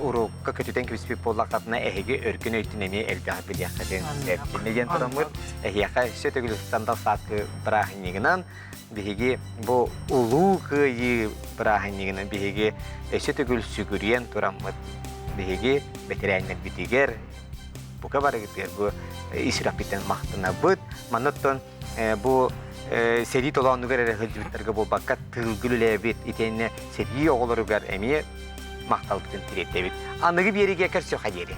уруокка көтүтэн кэбиспит буоллаххытына эһиги өркүн өйтүн эмиэ элбэҕи билиэххитин сөп. Инньэ диэн тураммыт эһиэхэ өссө төгүл сандал сааскы бырааһынньыгынан биһиги бу улуу кыайыы бырааһынньыгынан биһиги өссө төгүл сүгүрүйэн тураммыт биһиги бэтэрээннэрбитигэр бука барыгытыгар бу ис сүрэхпиттэн махтанабыт. Манныттан бу сэрии толоонугар эрэ сылдьыбыттарга буолбакка тыылгы үлэлээбит итиэннэ сэрии оҕолоругар эмиэ махталбытын тириэрдэбит. Аныгы биэриигэ көрсүөххэ диэри.